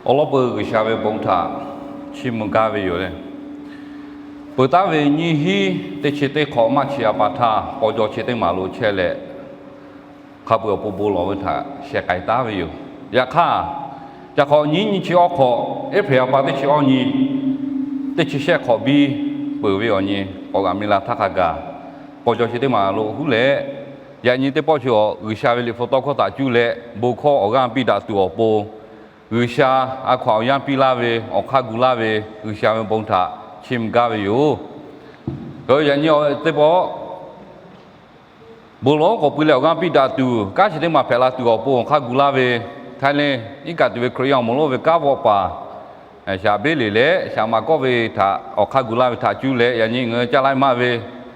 Awˬ lawn peuˬ G'uiˬsha ve bon htaꞈ chiˇ mvuh gaˇ ve yoˬ le. Peuˬ taˉ ve nyiˇ hinˉ teˇ chi teˇ hk'awꞈ March chi a pa htaˇ, k'aw jaw chi teˇ maˬ lo chehˇ leh, hk'a peu-eˬ awˬ pon bon lawˬ ve htaꞈ sheh k'ai taˉ ve yoˬ. Yaꞈ hk'aˇ, ca hk'awꞈ nyiˇ nyi chi awˇ hk'awꞈ, April a pa teˇ chi awˇ nyi, teˇ chi shehˆ hk'awꞈ biˇ peuˬ ve awˬ nyi k'awꞈ g'aꞈ mi la htaˇ hk'a gaˬ, k'aw jaw chi teˇ maˬ lo huˉ leh, yaꞈ nyi teˇ pawˆ chi awˬ G'uiˬsha ve liꞈ hpu tawˇ hkawˇ htaꞈ cuˇ leh bon hkawˇ awˬ g'aˇ piˇ daꞈ tuˬ awˬ pon, G'uiˬsha a hkaw-anˬ awˬ yanˇ piˇ laˇ ve, awˬ hk'aˇ gu laˇ ve G'uiˬsha ve bon htaꞈ chiˇ mvuh gaˇ ve yoˬ. Yaꞈ nyi teˇ pawˆ bon lawˬ k'awꞈ pui leh awˬ g'aˇ piˇ daꞈ tuˬ, kanˉ chi teˇ maˬ hpehꞈ la tuˬ awˬ pon awˬ hk'aˇ gu laˇ ve, Thailand iˉ kaˆ tuˬ ve Hkriꞈ yaˇ awˬ moˍ lonˉ ve kanˉ vawˆ paˍ shaˍ beˉ leˍ leh shaˍ maꞈ kawˆ ve htaꞈ awˬ hk'aˇ gu laˇ ve htaꞈ cuˇ leh, yaꞈ nyi ngaˬ hui caˇ laiˉ maˇ ve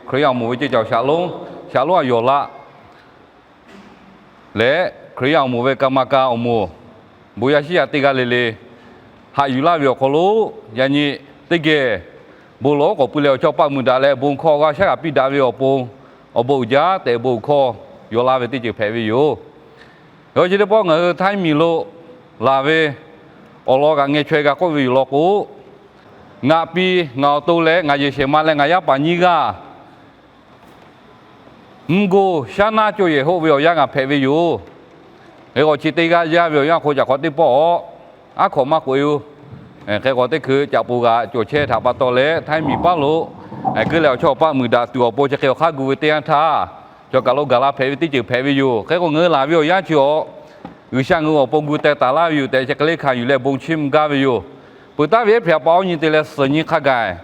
Hkriꞈ yaˇ awˬ moˍ ve ceˇ caˬ awˬ shaˍ lonˉ, shaˍ lonˉ a yawˬ laˆ leh Hkriꞈ yaˇ awˬ moˍ ve ka ma ka awˬ moˍ, bon yaˇ shiˉ yaˇ teˇ g'aˇ le le haꞈ yuˬ laˇ ve awˬ hk'aw lo, yaꞈ nyi teˇ geh bon lawˬ k'awꞈ pui leh awˬ chawˇ paˆ mui daꞈ leh bon hkawˇ g'a shaˉ g'a piˇ daꞈ ve awˬ pon, awˬ bon uiˍ jaˇ tehꞈ bon hkawˇ yaw laˇ ve teˇ ceuˬ hpehꞈ ve yoˬ. Yaꞈ chi teˇ pawˆ ngaˬ hui Htaiˇ miˬ lo laˬ ve awˬ lawn kaꞈ ngeh chaweh g'a k'oˆ ve yoˬ law k'o, ngaˬ piˇ ngaˬ awˬ to leh ngaˬ yehˬ shehˍ ma leh ngaˬ yaˇ paˍ nyiˇ g'aˇ mvuhˇ goˇ shaˉ naˉ cawˇ yehˬ hoˆ ve awˬ yanˇ g'a hpehꞈ ve yoˬ. Hk'e k'o chi teˇ g'aˇ jaˇ ve awˬ yanˇ hk'o ca hk'awꞈ teˇ pawˆ awˬ aˉ hkawꞈ maˇ k'oꞈ e oˬ. Hk'e k'o teˇ hkui caꞈ poˬ g'aꞈ cawˬ chehˇ htaꞈ pa taw leh Htaiˇ miˬ paˉ lo geuˆ leh awˬ chawˇ awˬ paˆ mui daꞈ tuˬ awˬ pon chi hk'e awˬ hk'aˇ gu ve teˇ yanˇ htaˇ, chaw kaˬ lo gaˬ la hpehꞈ ve teˇ ceuˬ hpehꞈ ve yoˬ. Hk'e k'o ngaˬ hui laˬ ve awˬ yanˇ chi awˬ G'uiˬsha ngaˬ hui awˬ pon gu teh taˍ laˇ ve yoˬ tehꞈ chi hk'e le hkanˍ yuˬ leh bon chiˇ mvuh gaˇ ve yoˬ. Peuˬ taˉ ve April a pa awˇ nyi te leh suhˍ nyi hk'a gaˬ,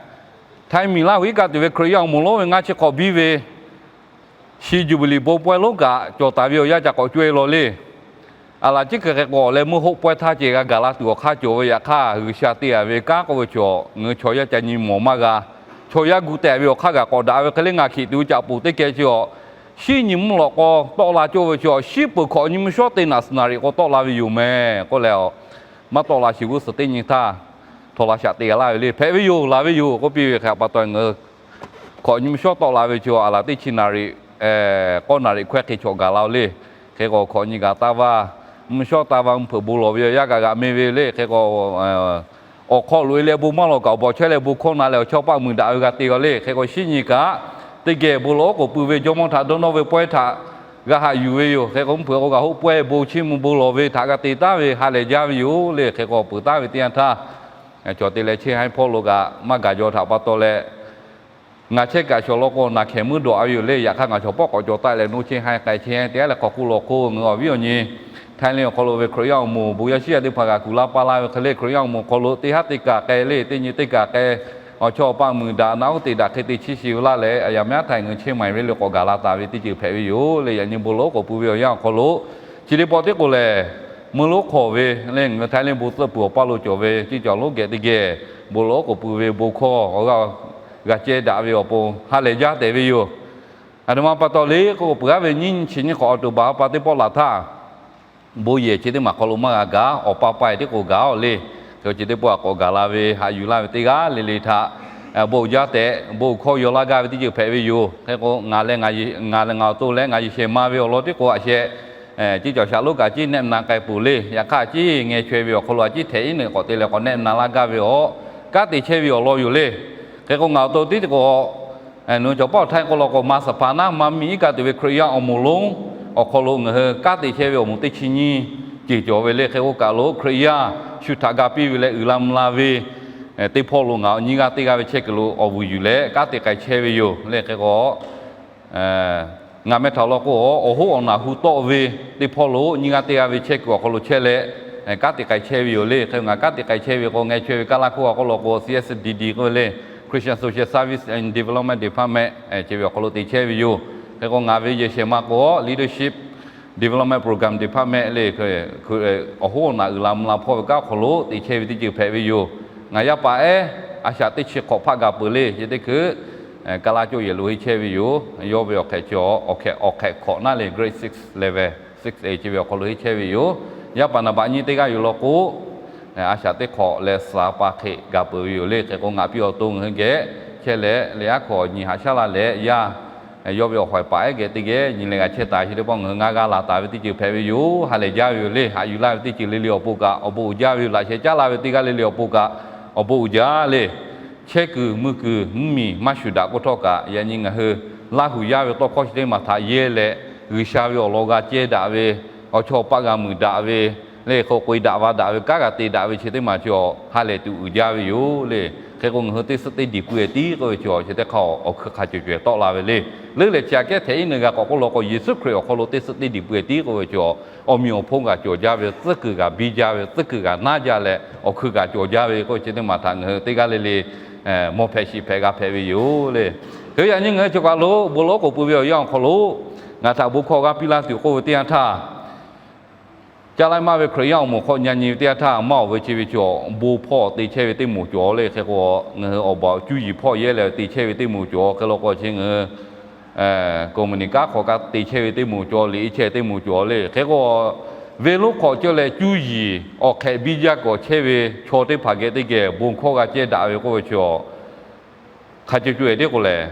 Htaiˇ miˬ Laˇ huˍ iˉ kaˆ tuˬ ve Hkriꞈ yaˇ awˬ moˍ lonˉ ve ngaˇ chi hk'awꞈ biˇ ve shi jubilee bon pawehˇ lonˉ kaꞈ cawˬ taˍ ve awˬ yanˇ ca k'awꞈ cawˇ e law le. A laˬ ciˉ hk'e hk'e k'o leh meuˇ hoˆ pawehˇ htaˇ ceh g'a gaˬ la tuˬ awˬ hk'aˇ cawˬ ve. Yaꞈ hk'aˇ G'uiˬsha te-a ve kanˉ k'oˆ ve chaw ngaˬ hui chaw yaˇ ca nyi mawˬ maˇ g'a. Chaw yaˇ gu teh ve awˬ hk'aˇ g'aꞈ k'awꞈ daꞈ ve hk'e le ngaˬ hkiˬ tuˬ caꞈ poˬ teˇ keh chi awˬ shiˉ nyi mvuhˇ lawꞈ k'aw tawˆ la cawˇ ve chi awˬ shiˉ peuˬ hkawꞈ nyi mvuhˇ shawˉ teˇ naꞈ suhˍ naˍ riꞈ k'aw tawˆ la ve yoˬ mehˍ k'oˆ leh, maˇ tawˆ la shiˍ g'uˇ suhˍ teˇ nyi htaˇ htawnˍ la shaꞈ te g'a laˇ ve le. Hpehꞈ ve yoˬ, laˬ ve yoˬ k'oˆ piˇ ve hk'e a pa taw ngaˬ hui hkawꞈ nyi mvuhˇ shawˉ tawˆ la ve chi a laˬ teˇ chi naˍ riꞈ k'awˇ naˍ riꞈ hkawehˇ hk'e chawꞈ gaˬ la-o le. Hk'e k'o hkawꞈ nyi kaꞈ taˇ vaˇ, mvuhˇ shawˉ taˇ vaˇ mvuhˇ hpeuꞈ bon lawˬ ve awˬ yanˇ kaꞈ g'aꞈ meh ve le. Hk'e k'o awˬ hk'aw loꞈ e leh bon maˇ lawˬ kaꞈ awˬ bawꞈ chehˇ leh bon hkawˇ na leh awˬ chawˇ paˆ mui daꞈ ve g'a te g'a le. Hk'e k'o shiˉ nyi kaꞈ teˇ geh bon lawˬ k'oˍ pui ve jawˇmawˇ htaꞈ dawˇ nawˇ ve pawehˇ htaꞈ g'a haꞈ yuˬ ve yoˬ. Hk'e k'o mvuhˇ hpeuꞈ k'o kaꞈ hoˆ pawehˇ bon chiˇ mvuh bon lawˬ ve htaꞈ g'a te taˉ ve ha lehˬ jaˇ ve yoˬ le. Hk'e k'o peuˬ taˉ ve teˇ yanˇ htaˇ, cawˬ te leh Chiˇ haˉ hpawˇ lo kaꞈ maˇ gaˬ jaw htaꞈ pa taw leh, ngaˬ chehˇ kaꞈ shawˍ law k'o naˬ hkehˍ muiˉ dawꞈ a ve yoˬ le. Yaꞈ hk'aˇ ngaˬ chaw pawˆ k'awꞈ cawˬ taˆ leh naˇ Chiˇ haˉ k'ai Chiˇ haˉ te a leh hk'aw k'oˆ law k'o, ngaˬ hui awˬ viˉ awˬ nyi Htaiˇ leh awˬ hk'aw lo ve Hkriꞈ yaˇ awˬ moˍ bon yaˇ shiˉ yaˇ teˇ hpaˍ g'a kuˬ laˇ paˇ laˇ ve hk'e le. Hkriꞈ yaˇ awˬ moˍ hk'aw lo teˇ haˉ teˇ kaꞈ k'ai le, teˇ nyi teˇ kaꞈ k'ai, awˬ chawˇ awˬ paˆ mui daꞈ naˆ uˉ te daꞈ hk'e te chiˇ shiˍ laˇ leh, a yaꞈ maˇ Htaiˇ ngaˬ hui Chiang Mai ve le k'awꞈ gaˬ la taˍ ve teˇ ceuˬ hpehꞈ ve yoˬ le. Yaꞈ nyi bon lawˬ k'oˍ pui ve awˬ yanˇ awˬ hk'aw lo chi teˇ pawˆ tiˉ k'o lehˬ, meuˇ lonˉ hk'aw ve le ngaˬ hui Htaiˇ leh bon tcuhˆ pui awˬ paˇ lo cawˬ ve ceˇ caˬ lonˉ geh teˇ geh bon lawˬ k'oˍ pui ve bon hkawˇ awˬ g'aˇ g'a ceh daꞈ ve awˬ pon ha lehˬ jaˇ tehꞈ ve yoˬ. Aˬ htoꞈ ma pa taw le k'oˆ k'o, peuˬ aˉ ve nyiˇ nyi chi nyiˇ hk'awꞈ October a pa teˇ pawˆ laˬ htaˇ, bon yehˬ chi teˇ maˬ hk'aw lo maˇ g'a gaˬ, awˬ pa pa e tiˉ k'o gaˬ-o le. Hk'e chi teˇ pawˆ a k'awꞈ gaˬ la ve haꞈ yuˬ laˇ ve teˇ g'aˇ le le htaꞈ bon jaˇ tehꞈ bon hkawˇ yaw laˇ gaˇ ve teˇ ceuˬ hpehꞈ ve yoˬ. Hk'e k'o ngaˬ leh ngaˬ awˬ to leh ngaˬ yehˬ shehˍ ma ve awˬ lawn tiˉ k'o a sheh, ceˇ caˬ shaꞈ lonˉ kaꞈ a ciˉ nehˆ na k'ai peuˬ le. Yaꞈ hk'aˇ a ciˉ ngeh chaweh ve awˬ hk'aw lo a ciˉ htehꞈ iˉ neˬ k'awꞈ te leh k'awꞈ nehˆ na laˇ gaˇ ve awˬ kanˉ te chehˇ ve awˬ lawn yoˬ le. Hk'e k'o ngaˬ awˬ to tiˉ k'o nawˬ hui cawˬ pawˆ Htaiˇ k'oˆ law k'o maˇ suhˍ hpaˍ naˉ maˇ miˇ iˉ kaˆ tuˬ ve Hkriꞈ yaˇ awˬ moˍ lonˉ awˬ hk'aw lo ngaˬ hui kanˉ te chehˇ ve awˬ moˍ teˇ chi nyiˇ ceuˬ cawˬ ve le. Hk'e k'o kaˬ lo Hkriꞈ yaˇ shu htaꞈ ga piˇ ve leh uiˍ la mvuh la ve teˇ hpawˇ lo ngaˬ nyiˇ g'aˇ teˇ g'aˇ ve chehˇ kuiˬ lo awˬ vuiˬ yuˬ leh kanˉ te k'ai chehˇ ve yoˬ le. Hk'e k'o ngaˬ meh htaꞈ law k'o, awˬ hoˉ awˬ naˬ hu tawˆ ve teˇ hpawˇ lo nyiˇ g'aˇ teˇ g'aˇ ve chehˇ kuiˬ awˬ hk'aw lo chehˇ leh kanˉ te k'ai chehˇ ve yoˬ le. Hk'e ngaˬ kanˉ te k'ai chehˇ ve k'o, ngeh chaweh ve kaˇ laˇ hk'oˆ awˬ hk'aw lo k'o C S D D k'oˆ ve le, Christian Social Service and Development Department chi ve awˬ hk'aw lo te chehˇ ve yoˬ. Hk'e k'o ngaˬ ve yehˬ shehˍ ma k'o Leadership Development Program Department le, awˬ hoˉ awˬ naˬ uiˍ la mvuh la hpawˇ ve kanˉ awˬ hk'aw lo te chehˇ ve teˇ ceuˬ hpehꞈ ve yoˬ. Ngaˬ yaˇ paˍ ehˉ a shaꞈ teˇ chi hk'awꞈ hpaˆ gaˬ peuˬ le. Chi teˇ hkui kaˇ laˇ cawˇ yehˬ lo henˇ chehˇ ve yoˬ. Yawˇ ve awˬ hk'ehꞈ chi awˬ hk'ehꞈ hk'awꞈ naˉ le grade six level, six A chi ve awˬ hk'aw lo henˇ chehˇ ve yoˬ. Yaˇ paˍ naˍ baꞈ nyiˇ teˇ g'aˇ yoˬ law k'o, a shaꞈ teˇ hk'awꞈ leh suhˍ pa hk'e gaˬ peuˬ ve yoˬ le. Hk'e k'o ngaˬ piˇ awˬ to ngaˬ hui geh chehˇ leh le aˉ hkaw nyi haꞈ shaˉ laˇ leh yaˇ Yawˇ ve awˬ hawˍ paˍ ehˉ geh teˇ geh nyi leh g'a chehˇ taˍ chi teˇ pawˆ ngaˬ hui ngaˇ g'aˇ la taˍ ve teˇ ceuˬ hpehꞈ ve yoˬ. Ha lehˬ jaˇ ve yoˬ le. Haꞈ yuˬ laˇ ve teˇ ceuˬ le le awˬ pon kaꞈ awˬ bon uiˍ jaˇ ve yoˬ. Laꞈ sheh caˉ la ve teˇ g'aˇ le le awˬ pon kaꞈ awˬ bon uiˍ jaˇ le. Chehˇ kuiˬ mui kuiˬ mvuhˇ miˬ maˇ shuˍ daꞈ k'oˆ htawˇ kaꞈ, yaꞈ nyi ngaˬ hui Laˇ huˍ yaˇ ve tawˇ hkawˇ chi teˇ maˬ htaꞈ yehˇ leh, G'uiˬsha ve awˬ lawn g'a ceh daꞈ ve, awˬ chawˇ awˬ paˆ g'a muiˬ daꞈ ve le, hk'e k'oˆ daꞈ va daꞈ ve, kanˉ g'a te daꞈ ve chi teˇ maˬ chi awˬ ha lehˬ tuˬ uiˍ jaˇ ve yoˬ le. Hk'e k'o ngaˬ hui teˇ suhˆ teˇ diˬ pui-e tiˉ k'oˆ ve chi awˬ chi teˇ hk'aˇ awˬ hkui hk'a cawˬ cawˬ tawˆ la ve le. Leuˉ leh chi aꞈ kehˉ htehꞈ iˉ nyi g'a k'awꞈ k'oˆ law k'o, Yeˍsuˆ Hkriꞈ awˬ hk'aw lo teˇ suhˆ teˇ diˬ pui-e tiˉ k'oˆ ve chi awˬ, awˬ meunˍ awˬ hponˇ g'a cawˬ jaˇ ve, tcuhˉ kuiˬ g'a biˇ jaˇ ve, tcuhˉ kuiˬ g'a naˇ jaˇ leh awˬ hkui g'a cawˬ jaˇ ve k'oˆ ve chi teˇ maˬ htaꞈ ngaˬ hui teˇ g'aˇ le le mawˬ hpehꞈ shiˍ hpehꞈ g'a hpehꞈ ve yoˬ le. Hk'e yaꞈ nyi ngaˬ hui chi kaꞈ lo bon lawˉ k'oˍ pui ve awˬ yanˇ awˬ hk'aw lo ngaˬ htaꞈ bon hkawˇ g'a piˇ laˇ tuˬ k'oˆ ve teˇ yanˇ htaˇ, caˇ laiˉ maˇ ve Hkriꞈ yaˇ awˬ moˍ hk'aw nyi nyi ve teˇ yanˇ htaˇ, maˇ awˬ ve chi ve chaw bon hpawˇ te chehˇ ve teˇ moˍ cawˬ le. Hk'e k'o ngaˬ hui awˬ baˬ cuˇ yiˍ hpawˇ yehˇ leh te chehˇ ve teˇ moˍ cawˬ. Hk'e law k'o chi ngaˬ hui company kanˉ hk'aw kaꞈ te chehˇ ve teˇ moˍ cawˬ, liꞈ chehˇ teˇ moˍ cawˬ le. Hk'e k'o venˇ lonˉ hk'aw cawˬ leh cuˇ yiˍ awˬ hk'ehꞈ biˇ jaˇ k'awꞈ chehˇ ve chaw teˇ hpaˍ geh teˇ geh bon hkawˇ g'a ceh daꞈ ve k'oˆ ve chi awˬ hk'a cawˬ cawˬ-e teˇ k'o lehˬ,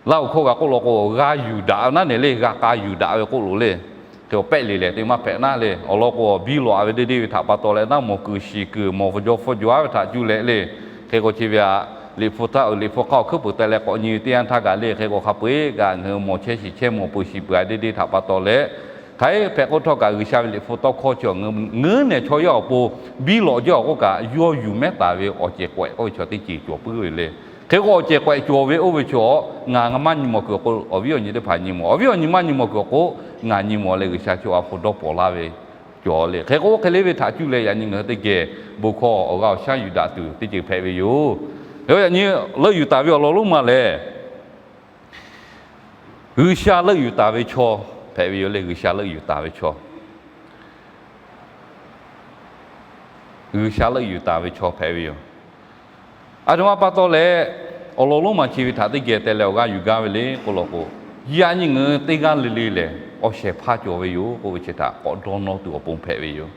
Laˇ huˍ hkawˇ g'a k'oˆ law k'o, g'a yuˬ daꞈ naˉ ne le, g'a k'a yuˬ daꞈ ve k'oˆ loˬ le. Hk'e awˬ pehˆ le lehˬ te maˇ hpehꞈ naˉ le. Awˬ lawn k'o biˇ lawꞈ-a ve deˇ deˇ ve htaꞈ pa taw leh naˉ mawˬ kuiˬ shiˍ kuiˬ mawˬ hpu jaw hpfuhˇ jaw-a ve htaꞈ cuˇ leh le. Hk'e k'o chi ve aꞈ, Liꞈ hpu htaˇ Liꞈ hpu hk'aˇ awˬ hkuiˉ peuˍ teh leh k'awꞈ nyi ve teˇ yanˇ htaˇ kaꞈ le, hk'e k'o hk'a peu-eˬ kaꞈ ngaˬ hui mawˬ chehˇ shiˍ chehˇ mawˬ peuˬ shiˍ peuˬ-a deˇ deˇ htaꞈ pa taw leh, hk'aˬ hk'e hpehꞈ k'oˆ htawˇ kaꞈ G'uiˬsha ve Liꞈ hpu tawˇ hkawˇ chi awˬ, ngaˬ hui nehˬ chaw yaˇ awˬ pon biˇ lawꞈ jaˇ awˬ k'oˆ kaꞈ, yawˇ yuˬ mehˉ taˍ ve awˬ cehˬ k'awehꞈ k'oˆ ve chaw teˇ ceuˬ cawˬ puiˉ ve le. Hk'e k'o awˬ cehˬ k'awehꞈ cawˬ ve oˇ ve chaw, ngaˬ maˇ nyi mawˬ kuiˬ awˬ k'o, awˬ viˉ awˬ nyi teˇ hpaˍ nyi mawˬ. Awˬ viˉ awˬ nyi maˇ nyi mawˬ kuiˬ awˬ k'o, ngaˬ nyi mawˬ leh G'uiˬsha chi awˬ ha hpu dawˇ pawnˍ laˇ ve cawˬ le. Hk'e k'o oˇ hk'e le ve htaꞈ cuˇ leh yaꞈ nyi ngaˬ hui teˇ geh bon hkawˇ awˬ g'aˇ awˬ shaˉ yuˬ daꞈ tuˬ teˇ ceuˬ hpehꞈ ve yoˬ. Yaꞈ nyi leuˆ yuˬ taˍ ve awˬ lawn lonˉ ma lehˬ, G'uiˬsha leuˆ yuˬ taˍ ve chaw hpehꞈ ve yoˬ le. G'uiˬsha leuˆ yuˬ taˍ ve chaw, G'uiˬsha leuˆ yuˬ taˍ ve chaw hpehꞈ ve yoˬ. Aˬ htoꞈ ma pa taw leh awˬ lawn lonˉ ma chi ve htaꞈ teˇ geh teh leh awˬ g'aˇ yuˬ gaˇ ve le k'oˆ law k'o, yaꞈ nyi ngaˬ hui teˇ g'aˇ le le lehˬ awˬ shehˍ hpaˇ cawˬ ve yoˬ k'oˆ ve chi htaꞈ k'awꞈ dawˇ nawˇ tuˬ awˬ pon hpehꞈ ve yoˬ.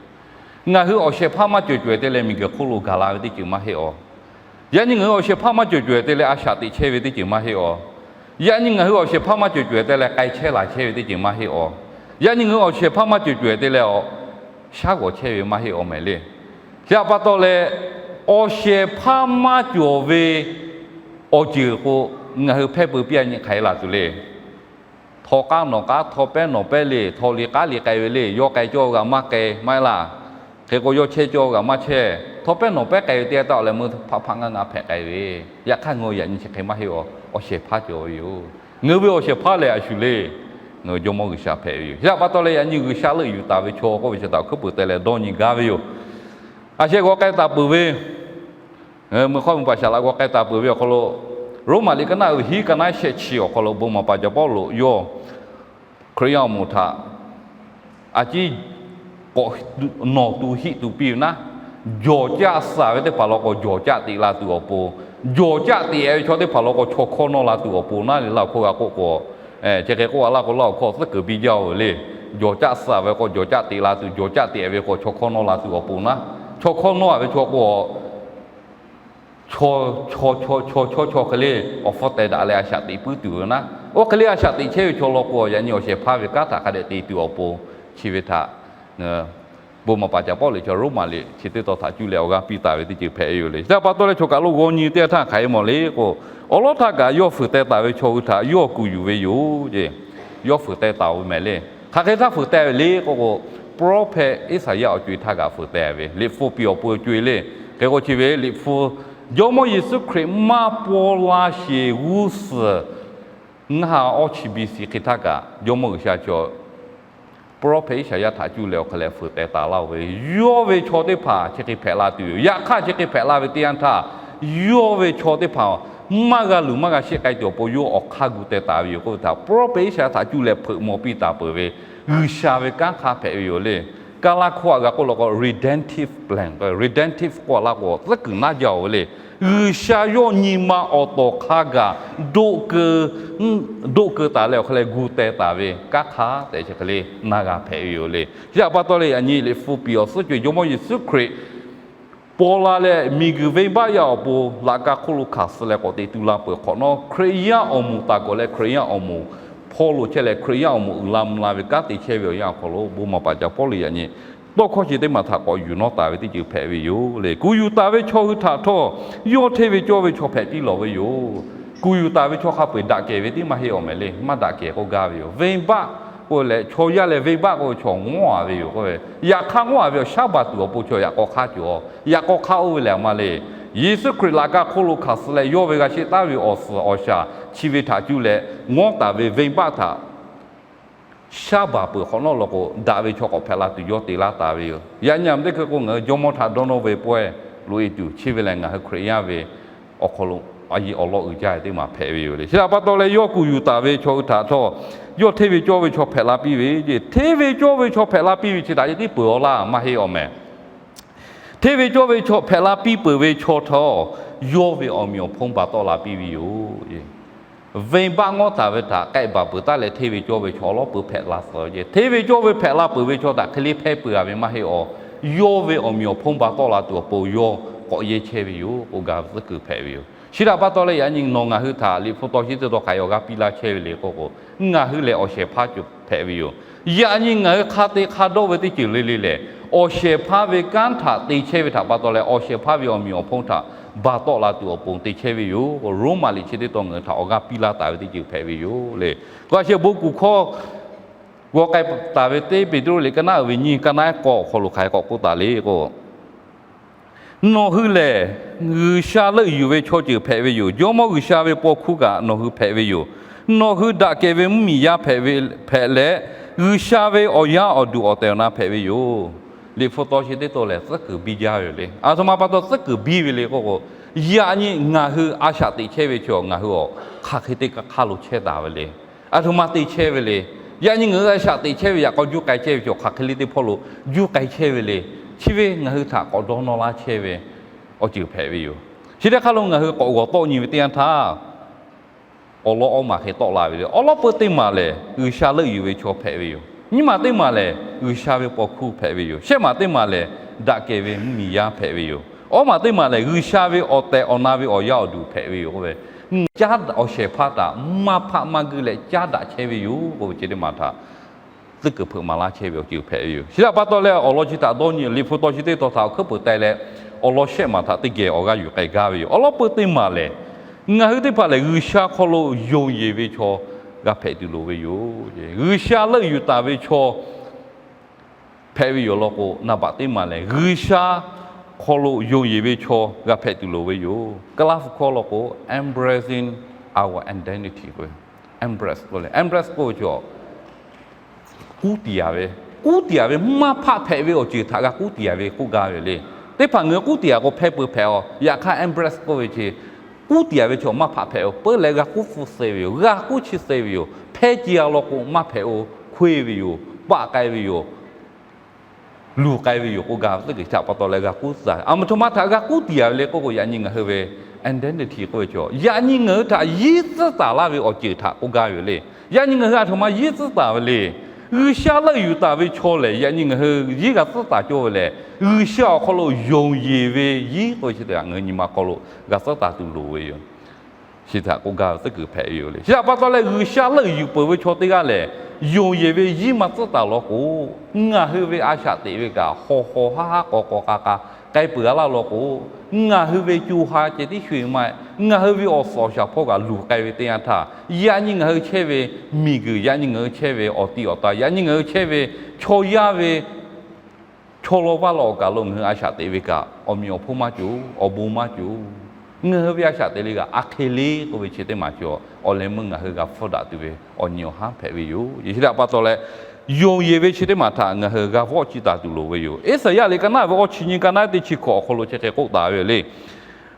Ngaˬ hui awˬ shehˍ hpaˇ maˇ cawˬ cawˬ-e te leh miˬguiˬ hk'oˆ lo gaˬ la ve teˇ ceuˬ maˇ heˆ awˬ. Yaꞈ nyi ngaˬ hui awˬ shehˍ hpaˇ maˇ cawˬ cawˬ-e te leh a shaꞈ teꞈ chehˇ ve teˇ ceuˬ maˇ heˆ awˬ. Yaꞈ nyi ngaˬ hui awˬ shehˍ hpaˇ maˇ cawˬ cawˬ-e te leh k'ai chehˇ laˬ chehˇ ve teˇ ceuˬ maˇ heˆ awˬ. Yaꞈ nyi ngaˬ hui awˬ shehˍ hpaˇ maˇ cawˬ cawˬ-e te leh awˬ shaˉ g'awˬ chehˇ ve maˇ heˆ awˬ mehˍ le. Chi htaꞈ pa taw leh, awˬ shehˍ hpaˇ maˇ cawˬ ve awˬ ceuˬ k'o, ngaˬ hui hpehˇ peu piˇ-a nyi hk'aˬ hk'e laˬ tuˬ le. Htaw k'aˉ nawˬ k'aˉ, htaw pehˉ nawˬ pehˉ le, htaw liꞈ k'aˉ liꞈ k'ai ve le, yawˇ k'ai cawˇ g'a maˇ k'ai maˇ heˆ laˇ. Hk'e k'o yawˇ chehˇ cawˇ g'a maˇ chehˇ, htaw pehˉ nawˬ pehˉ k'ai ve teˇ g'aˇ taˇ awˬ leh meuˇ hpaˆ hpaˆ ngaˇ ngaˇ hpehꞈ k'ai ve. Yaꞈ hk'aˇ ngaˬ hui yaꞈ nyi chi hk'e maˇ heˆ awˬ. Awˬ shehˍ hpaˇ cawˬ ve yoˬ. Ngaˬ hui ve awˬ shehˍ hpaˇ lehˬ a shu le, ngaˬ hui Jawˇmawˇ G'uiˬsha hpehꞈ ve yoˬ. Chi htaꞈ pa taw leh yaꞈ nyi G'uiˬsha leuˆ yuˬ taˍ ve chaw k'oˆ ve chi htaꞈ awˬ hkuiˉ peuˍ teh leh dawˇ nyi gaˇ ve yoˬ. A sheh g'aw k'ai taˍ peuˬ ve, mui hk'aw mui paˍ shaˍ laꞈ g'aw k'ai taˍ peuˬ ve awˬ hk'aw lo, Roˉmaꞈ liꞈ ka naˆ uiˍ hiˉ ka naˆ shehˆ chi awˬ hk'aw lo bon maˍ paˍ caˍ Pawˇluꞈ yawˇ Hkriꞈ yaˇ awˬ moˍ htaꞈ a ciˉ k'awꞈ nawˬ tu hiˆ tu piˇ ve naˉ, jawˬ caˆ suh ve teˇ hpaˍ law k'o jawˬ caˆ teꞈ la tuˬ awˬ pon, jawˬ caˆ teꞈ-e ve chaw teˇ hpaˍ law k'o chaw hkawˇ nawˇ la tuˬ awˬ pon naˉ le. Laˇ huˍ hkawˇ g'a k'oˆ k'o, chi hk'e k'oˆ a laˇ k'o Laˇ huˍ hkawˇ tcuhˉ kuiˬ biˇ jaˇ-oˬ ve le. Jawˬ caˆ suh ve k'o jawˬ caˆ teꞈ la tuˬ, jawˬ caˆ teꞈ ve k'o chaw hkawˇ nawˇ la tuˬ awˬ pon naˉ, chaw hkawˇ nawˇ-a ve chaw k'o chaw, chaw, chaw, chaw, chaw, chaw hk'e le awˬ hpfuhˇ teh daꞈ leh a shaꞈ teꞈ puiˉ tuˬ ve naˉ. Oˇ hk'e le a shaꞈ teꞈ chehˇ ve chaw law k'o yaꞈ nyi awˬ shehˍ hpaˇ ve kanˉ htaꞈ hk'a dehꞈ te tuˬ awˬ pon chi ve htaꞈ bon maˍ paˍ caˍ Pawˇluꞈ chaw Roˉmaꞈ liꞈ chi teˇ tawn htaꞈ cuˇ leh awˬ g'aˇ piˇ taˍ ve teˇ ceuˬ hpehꞈ ve yoˬ le. Chi htaꞈ pa taw leh chaw kaˬ lo g'aw nyi teˇ yanˇ htaˇ hk'aˬ hk'e mawˬ le k'o, awˬ lawˉ htaˇ kaꞈ yawˇ fuiˍ teh taˍ ve chaw hui htaꞈ yawˇ kuˬ yuˬ ve yoˬ ce. Yawˇ fuiˍ teh taˍ ve mehˍ le. Hk'aˬ hk'e htaˇ fuiˍ teh ve le k'oˆ k'o, prophet Iˉsaˍyaˆ awˬ co-e htaˇ kaꞈ fuiˍ teh ve, liꞈ hpu piˍ awˬ pon co-e le. Hk'e k'o chi ve liꞈ hpu, Jawˇmawˇ Yeˍsuˆ Hkriꞈ maˇ paw la sheˍ g'uˇ suhˍ ngaˇ ha awˇ chi B C hk'e htaˇ kaꞈ Jawˇmawˇ G'uiˬsha chaw prophet Iˉsaˍyaˆ htaꞈ cuˇ leh awˬ hk'e leh fuiˍ teh taˍ laˇ-oˬ ve, yawˇ ve chaw teˇ hpaˍ chi hk'e hpehꞈ la tuˬ yoˬ. Yaꞈ hk'aˇ chi hk'e hpehꞈ la ve teˇ yanˇ htaˇ, yawˇ ve chaw teˇ hpaˍ maˇ g'a luˬ maˇ g'a sheˆ k'ai tuˬ awˬ pon yawˇ awˬ hk'aˇ gu teh taˍ ve yoˬ k'oˆ ve htaꞈ prophet Iˉsaˍyaˆ htaꞈ cuˇ leh hpeuꞈ maw piˇ taˍ peuˬ ve G'uiˬsha ve kanˉ hk'aˇ hpehꞈ ve yoˬ le. Kaˇ laˇ hkawˇ htaꞈ g'a k'oˆ law k'o redemptive plan, redemptive k'oˆ laˇ k'o tcuhˉ kuiˬ naˉ jaˇ-oˬ ve le. G'uiˬsha yawˇ nyi ma awˬ tawˍ hk'a gaˬ doˆ keu taˍ leh awˬ hk'e leh gu teh taˍ ve kanˉ hk'aˇ tehꞈ chi hk'e le na g'a hpehꞈ ve yoˬ le. Chi htaꞈ pa taw leh yaꞈ nyi liꞈ hpu piˍ awˬ suhˉ co-e Jawˇmawˇ Yeˍsuˆ Hkriꞈ paw la leh miˬguiˬ venˇbaˆ yaˇ awˬ pon laꞈ ka hk'oˆ lo hkanˍ suh leh k'awꞈ teꞈ tu la peuˬ hk'awꞈ nawˉ, Hkriꞈ yaˇ awˬ moˍ taˍ gawˬ leh Hkriꞈ yaˇ awˬ moˍ hpawˇ lo chehˇ leh Hkriꞈ yaˇ awˬ moˍ uiˍ la mvuh la ve kanˉ te chehˇ ve awˬ yanˇ awˬ hk'aw lo bon maˍ paˍ caˍ Pawˇluꞈ yaꞈ nyi tawˇ hkawˇ chi teˇ maˬ htaꞈ k'awꞈ yuˬ nawˉ taˍ ve teˇ ceuˬ hpehꞈ ve yoˬ le. Kuˬ yuˬ taˍ ve chaw hui htaꞈ htawˇ, yawˇ hteˇ ve cawˇ ve chaw hpehꞈ piˇ lawˬ ve yoˬ. Kuˬ yuˬ taˍ ve chaw hk'a peu-eˬ daꞈ kehˬ ve tiˉ maˇ heˆ awˬ mehˍ le. Maˇ daꞈ kehˬ k'oˆ gaˇ ve yoˬ. Venˇbaˆ k'oˆ leh chaw yaˇ leh venˇbaˆ k'oˆ ve chaw ngawˉ-a ve yoˬ k'oˆ ve, yaꞈ hk'aˇ ngawˉ-a ve awˬ shaˉ baˬ tuˬ awˬ pon chaw yaꞈ k'aw hk'aˇ cawˬ, yaꞈ k'aw hk'aˇ oˇ ve lehˬ a ma le. Yeˍsuˆ Hkriꞈ laꞈ ka hk'oˆ lo hkanˍ suh leh yawˇ ve g'a sheˆ taˉ ve awˬ suhˍ awˬ shaˍ chi ve htaꞈ cuˇ leh ngawˉ taˍ ve venˇbaˆ htaꞈ shaˉ baˬ peuˬ hk'awꞈ nawˉ law k'o, daꞈ ve chaw k'awꞈ hpehꞈ la tuˬ yawˇ te laˇ taˍ ve yoˬ. Yaꞈ nyi a ma teˇ hkui k'o, ngaˬ hui jawˇmawˇ htaꞈ dawˇ nawˇ ve pawehˇ loꞈ-e tuˬ chi ve lehˬ, ngaˬ hui Hkriꞈ yaˇ ve awˬ hk'aw lo a yeˇ awˬ lawn uiˍ jaˇ ve teˇ maˬ hpehꞈ ve yoˬ le. Chi htaꞈ pa taw leh yawˇ kuˬ yuˬ taˍ ve chaw hui htaꞈ htawˇ, yawˇ hteˇ ve cawˇ ve chaw hpehꞈ la piˇ ve, hteˇ ve cawˇ ve chaw hpehꞈ la piˇ ve chi htaꞈ yawˇ tiˉ peuˬ-aw laˇ maˇ heˆ awˬ mehˍ. Hteˇ ve cawˇ ve chaw hpehꞈ la piˇ peuˬ ve chaw htawˇ, yawˇ ve awˬ meꞈ awˬ hponˇ baˬ tawˆ la piˇ ve yoˬ. Venˇbaˆ ngawˉ taˍ ve htaꞈ k'ehˆ baˬ peuˬ taˉ leh hteˇ ve cawˇ ve chaw awˬ lawˉ peuˬ hpehꞈ la suhˍ ve, hteˇ ve cawˇ ve hpehꞈ la peuˬ ve chaw htaꞈ hk'e le hpehˇ peuˬ-a ve maˇ heˆ awˬ. Yawˇ ve awˬ meꞈ awˬ hponˇ baˬ tawˆ la tuˬ awˬ pon yawˇ k'awꞈ yehˇ chehˇ ve yoˬ k'oˆ gaˇ ve tcuhˉ kuiˬ hpehꞈ ve yoˬ. Chi htaꞈ pa taw leh yaꞈ nyi nawˬ ngaˬ hui htaꞈ Liꞈ hpu taw chi teˇ taw hk'aˬ hk'e awˬ g'aˇ piˇ laˇ chehˇ ve le k'oˆ k'o, ngaˬ hui lehˬ awˬ shehˍ hpaˇ cawˬ hpehꞈ ve yoˬ. Yaꞈ nyi ngaˬ hui hk'a te hk'a dawˇ ve teˇ ceuˬ le le lehˬ, awˬ shehˍ hpaˇ ve kanˉ htaꞈ te chehˇ ve htaꞈ pa taw leh, awˬ shehˍ hpaˇ ve awˬ meꞈ awˬ hponˇ htaꞈ baˬ tawˆ la tuˬ awˬ pon te chehˇ ve yoˬ. Roˉmaꞈ liꞈ chi teˇ taw ngaˬ hui htaꞈ awˬ g'aˇ piˇ laˇ taˍ ve teˇ ceuˬ hpehꞈ ve yoˬ le. K'o a sheh bon kuˬ hkawˇ g'aw k'ai taˍ ve teˇ Peˍtruˆ liꞈ ka naˉ uiˍ ve nyiˇ ka naˉ k'awˇ awˬ hk'aw lo hk'aˬ hk'e k'awꞈ k'oˆ taˍ le k'o, nawˬ hui lehˬ G'uiˬsha leuˆ yuˬ ve chaw ceuˬ hpehꞈ ve yoˬ. Jawˇmawˇ G'uiˬsha ve paw hkuˇ kaꞈ nawˬ hui hpehꞈ ve yoˬ. Nawˬ hui daꞈ kehˬ ve mvuhˇmiˬ yaˇ hpehꞈ ve hpehꞈ leh, G'uiˬsha ve awˬ yaˇ awˬ duˬ awˬ tehˬ awˬ na hpehꞈ ve yoˬ. Liꞈ hpu taw chi teˇ taw lehˬ tcuhˉ kuiˬ biˇ jaˇ ve yoˬ le. A htoꞈ ma pa taw tcuhˉ kuiˬ biˇ ve le k'oˆ k'o, yaꞈ nyi ngaˬ hui a shaꞈ teꞈ chehˇ ve chaw ngaˬ hui awˬ hk'aˬ hk'e te hk'aˇ lo chehˇ taˍ ve le. A htoꞈ ma te chehˇ ve le. Yaꞈ nyi ngaˬ hui a shaꞈ teꞈ chehˇ ve yaꞈ k'aw juˇ k'ai chehˇ ve chaw hk'aˬ hk'e le teˇ hpawˇ lo juˇ k'ai chehˇ ve le. Chi ve ngaˬ hui htaꞈ k'awꞈ dawˇ nawˇ laˇ chehˇ ve awˬ ceuˬ hpehꞈ ve yoˬ. Chi teˇ hk'aˇ lo ngaˬ hui k'awꞈ g'awˬ tawˆ nyi ve teˇ yanˇ htaˇ, awˬ lawn awˇ maˬ hk'e tawˆ la ve le. Awˬ lawn peuˇ teˇ maˬ lehˬ G'uiˬsha leuˆ yuˬ ve chaw hpehꞈ ve yoˬ. Nyiˇ maˬ teˇ maˬ lehˬ G'uiˬsha ve paw hkuˇ hpehꞈ ve yoˬ. Shehˆ maˬ teˇ maˬ lehˬ daꞈ kehˬ ve mvuhˇmiˬ yaˇ hpehꞈ ve yoˬ. Awˇ maˬ teˇ maˬ lehˬ G'uiˬsha ve awˬ tehˬ awˬ na ve awˬ yaˇ awˬ duˬ hpehꞈ ve yoˬ k'oˆ ve, caˉ awˬ shehˍ hpaˇ htaꞈ maˇ hpaˆ maˇ guiˇ leh caˉ daꞈ chehˇ ve yoˬ k'oˆ ve chi teˇ maˬ htaꞈ tcuhˉ kuiˬ hpeuꞈ maˍ laˇ chehˇ ve awˬ ceuˬ hpehꞈ ve yoˬ. Chi htaꞈ pa taw leh awˬ lawn chi htaꞈ dawˇ nyi Liꞈ hpu taw chi teˇ taw htaꞈ awˬ hkuiˉ peuˬ teh leh, awˬ lawn shehˆ maˬ htaꞈ teˇ geh awˬ g'aˇ yuˬ k'ai gaˇ ve yoˬ. Awˬ lawn peuˇ teˇ maˬ lehˬ, ngaˬ hui teˇ hpaˍ lehˬ G'uiˬsha hk'aw lo yonˍ yeˬ ve chaw g'a hpehꞈ tuˬ loˍ ve yoˬ. G'uiˬsha leuˆ yuˬ taˍ ve chaw hpehꞈ ve yoˬ law k'o, naˍ baꞈ teˇ maˬ lehˬ G'uiˬsha hk'aw lo yonˍ yeˬ ve chaw g'a hpehꞈ tuˬ loˍ ve yoˬ. Kaˍlaˇ hpu hkawˇ law k'o, embracing our identity k'o, embrace k'oˆ leh, embrace k'oˆ ve chaw kuˉ tiˍ-a ve, kuˉ tiˍ-a ve maˇ hpaˆ hpehꞈ ve awˬ ceuˬ htaꞈ g'a kuˉ tiˍ-a ve k'oˆ gaˇ ve le. Teˇ hpaˍ ngaˬ hui kuˉ tiˍ-a k'o hpehˇ peu hpehꞈ-aw. Yaꞈ hk'aˇ embrace k'oˆ ve chi kuˉ tiˍ-a ve chaw maˇ hpaˆ hpehꞈ-o. Peuˬ leh g'a kuˉ hpfuh suh ve yoˬ. G'a kuˉ chi suh ve yoˬ. Hpehˇ ce-a law k'o maˇ hpehꞈ-o. Hkoˇ-e ve yoˬ. Paˆ k'ai ve yoˬ. Luˬ k'ai ve yoˬ k'oˆ gaˇ ve tcuhˉ kuiˬ htaꞈ pa taw leh g'a kuˉ tcuhˉ. A ma htoꞈ ma htaꞈ g'a kuˉ tiˍ-a ve le k'oˆ k'o, yaꞈ nyi ngaˬ hui ve identity k'oˆ ve chaw, yaꞈ nyi ngaˬ hui htaꞈ yinˉ tcuhˉ taˍ laˇ ve awˬ ceuˬ htaꞈ k'oˆ gaˇ ve yoˬ le. Yaꞈ nyi ngaˬ hui a htoꞈ ma yinˉ tcuhˉ taˍ ve le. G'uiˬsha leuˆ yuˬ taˍ ve chaw lehˬ, yaꞈ nyi ngaˬ hui yinˉ g'a tcuhˉ taˍ cawˇ ve lehˬ, G'uiˬsha awˬ hk'aw lo yonˍ yeˬ ve yinˉ k'oˆ ve chi htaꞈ ngaˬ hui nyi ma hk'aw lo g'a tcuhˉ taˍ tuˬ loˍ ve yoˬ. Chi htaꞈ k'oˆ gaˇ ve tcuhˉ kuiˬ hpehꞈ ve yoˬ le. Chi htaꞈ pa taw leh G'uiˬsha leuˆ yuˬ peuˬ ve chaw teˇ g'aˇ lehˬ, yonˍ yeˬ ve yinˉ maˇ tcuhˉ taˍ law k'o, ngaˬ hui ve a shaꞈ teꞈ ve kaꞈ haw haw haˉ haˉ k'aw k'aw k'a k'a k'ai peuˬ-a laˇ law k'o, ngaˬ hui ve co ha ceh tiˉ sho-e maˇ, ngaˬ hui ve awˬ suhˍ awˬ shaˍ hpawˇ kaꞈ luˬ k'ai ve teˇ yanˇ htaˇ, yaꞈ nyi ngaˬ hui chehˇ ve miˬguiˬ, yaꞈ nyi ngaˬ hui chehˇ ve awˬ ti awˬ ta, yaꞈ nyi ngaˬ hui chehˇ ve chaw yaˇ ve chaw law vaˇ law awˬ kaˬ lo ngaˬ hui a shaꞈ teꞈ ve kaꞈ, awˬ meꞈ awˬ hponˇ maˇ cawˬ, awˬ bon maˇ cawˬ. Ngaˬ hui ve a shaꞈ teꞈ le kaꞈ, a hk'e le k'oˆ ve chi teˇ maˬ cawˬ. Awˬ leh meuˇ ngaˬ hui g'a hpfuhˇ daꞈ tuˬ ve awˬ nyi awˬ haˉ hpehꞈ ve yoˬ. Chi htaꞈ pa taw leh, yonˍ yeˬ ve chi teˇ maˬ htaꞈ ngaˬ hui g'a vawˆ ciˇ taˍ tuˬ loˍ ve yoˬ. Iˉsaˍyaˆ liꞈ ka naˉ ve awˇ chi nyi ka naˉ teˇ chi hkawꞈ awˬ hk'aw lo chi hk'e k'oˆ taˍ ve yoˬ le.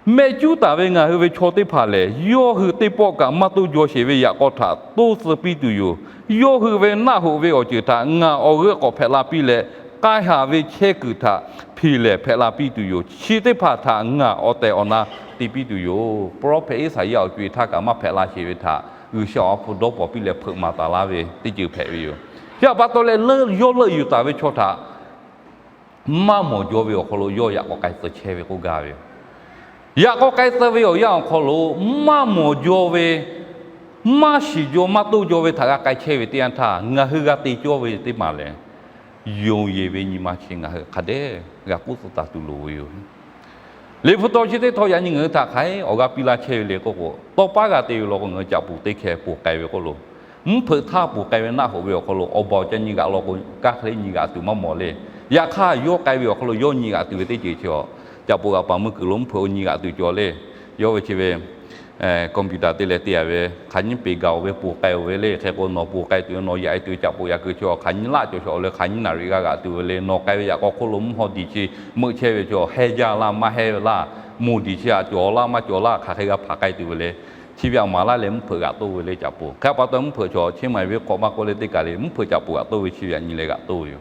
Mehˆ cuˉ taˍ ve ngaˬ hui ve chaw teˇ hpaˍ lehˬ, yawˇ hui teˇ pawˆ kaꞈ maˇ toˇ jaw sheˍ ve yaꞈ k'aw htaꞈ toˇ tcuh piˇ tuˬ yoˬ. Yawˇ hui ve naˆ hoꞈ ve awˬ ceuˬ htaꞈ ngaˬ awˬ g'euˆ k'awꞈ hpehꞈ la piˇ leh, k'ai haˍ ve chehˇ kuiˬ htaꞈ hpeꞈ lehˍ hpehꞈ la piˇ tuˬ yoˬ. Chi teˇ hpaˍ htaꞈ ngaˬ awˬ tehˬ awˬ na te piˇ tuˬ yoˬ. Prophet Iˉsaˍyaˆ awˬ co-e htaˇ kaꞈ maˇ hpehꞈ la sheˍ ve htaꞈ G'uiˬsha awˬ ha hpu dawˇ pawnˍ piˇ leh hpeuꞈ maˍ taˍ laˇ ve teˇ ceuˬ hpehꞈ ve yoˬ. Chi htaꞈ pa taw leh, yawˇ leuˆ yuˬ taˍ ve chaw htaꞈ maˇ mawˬ jaw ve awˬ hk'aw lo yawˇ yaꞈ k'aw k'ai tcuh chehˇ ve k'oˆ gaˇ ve yoˬ. Yaꞈ k'aw k'ai tcuh ve awˬ yanˇ awˬ hk'aw lo maˇ mawˬ jaw ve, maˇ shiˍ jaw maˇ toˇ jaw ve htaꞈ g'a k'ai chehˇ ve teˇ yanˇ htaˇ, ngaˬ hui g'a te cawˇ ve teˇ maˬ lehˬ, yonˍ yeˬ ve nyi ma chi ngaˬ hui hk'a dehꞈ g'a k'oˆ tcuh taˍ tuˬ loˍ ve yoˬ. Liꞈ hpu taw chi teˇ htawˇ yaꞈ nyi ngaˬ hui htaꞈ hk'aˬ hk'e awˬ g'aˇ piˇ laˇ chehˇ ve le k'oˆ k'o, tawˇ paˉ g'a te ve law k'o, ngaˬ hui caꞈ puˍ teˇ hkeh ponˬ k'ai ve k'oˆ lo, mvuhˇ hpeuꞈ htaˇ ponˬ k'ai ve naˆ hoꞈ ve awˬ hk'aw lo awˬ baˬ awˬ ca nyi g'aꞈ law k'o, kanˉ hk'e le nyi g'aꞈ tuˬ maˇ mawˬ le. Yaꞈ hk'aˇ, yawˇ k'ai ve awˬ hk'aw lo yawˇ nyi g'aꞈ tuˬ ve teˇ ceuˬ chi a, caꞈ puˍ g'aꞈ paˍ meuˇ kuiˬ lo mvuhˇ hpeuꞈ o nyi g'aꞈ tuˬ cawˬ le. Yawˇ ve chi ve computer te leh te a ve, hk'aˬ nyiˇ peˬ gaˬ oˬ ve ponˬ k'ai oˬ ve le. Hk'e k'o, nawˬ ponˬ k'ai tuˬ ve, nawˬ yaꞈ e tuˬ ve caꞈ puˍ yaꞈ kuiˬ chi a, hk'aˬ nyiˇ laˆ cawˬ shawˍ le, hk'aˬ nyiˇ naˍ riˍ g'a g'aꞈ tuˬ ve le. Nawˬ k'ai ve yaꞈ k'aw hk'oˆ lo mvuhˇ haw diˬ chi meuˆ chehˇ ve chi a, heˇ jaˇ laˇ maˇ heˇ laˇ, moˬ diˬ chi a cawˬ laˇ maˇ cawˬ laˇ, hk'aˬ hk'e g'a hpanˍ k'ai tuˬ ve le. Chi ve aꞈ maˍ laˇ leh mvuhˇ hpeuꞈ g'aꞈ toˆ ve le caꞈ puˍ. Hk'e pa taw mvuhˇ hpeuꞈ chaw chi maˬ ve hk'awꞈ maˇ k'oˆ le teˇ kaˬ le, mvuhˇ hpeuꞈ caꞈ puˍ g'aꞈ toˆ ve chi ve yaꞈ nyi leh g'aꞈ toˆ ve yoˬ.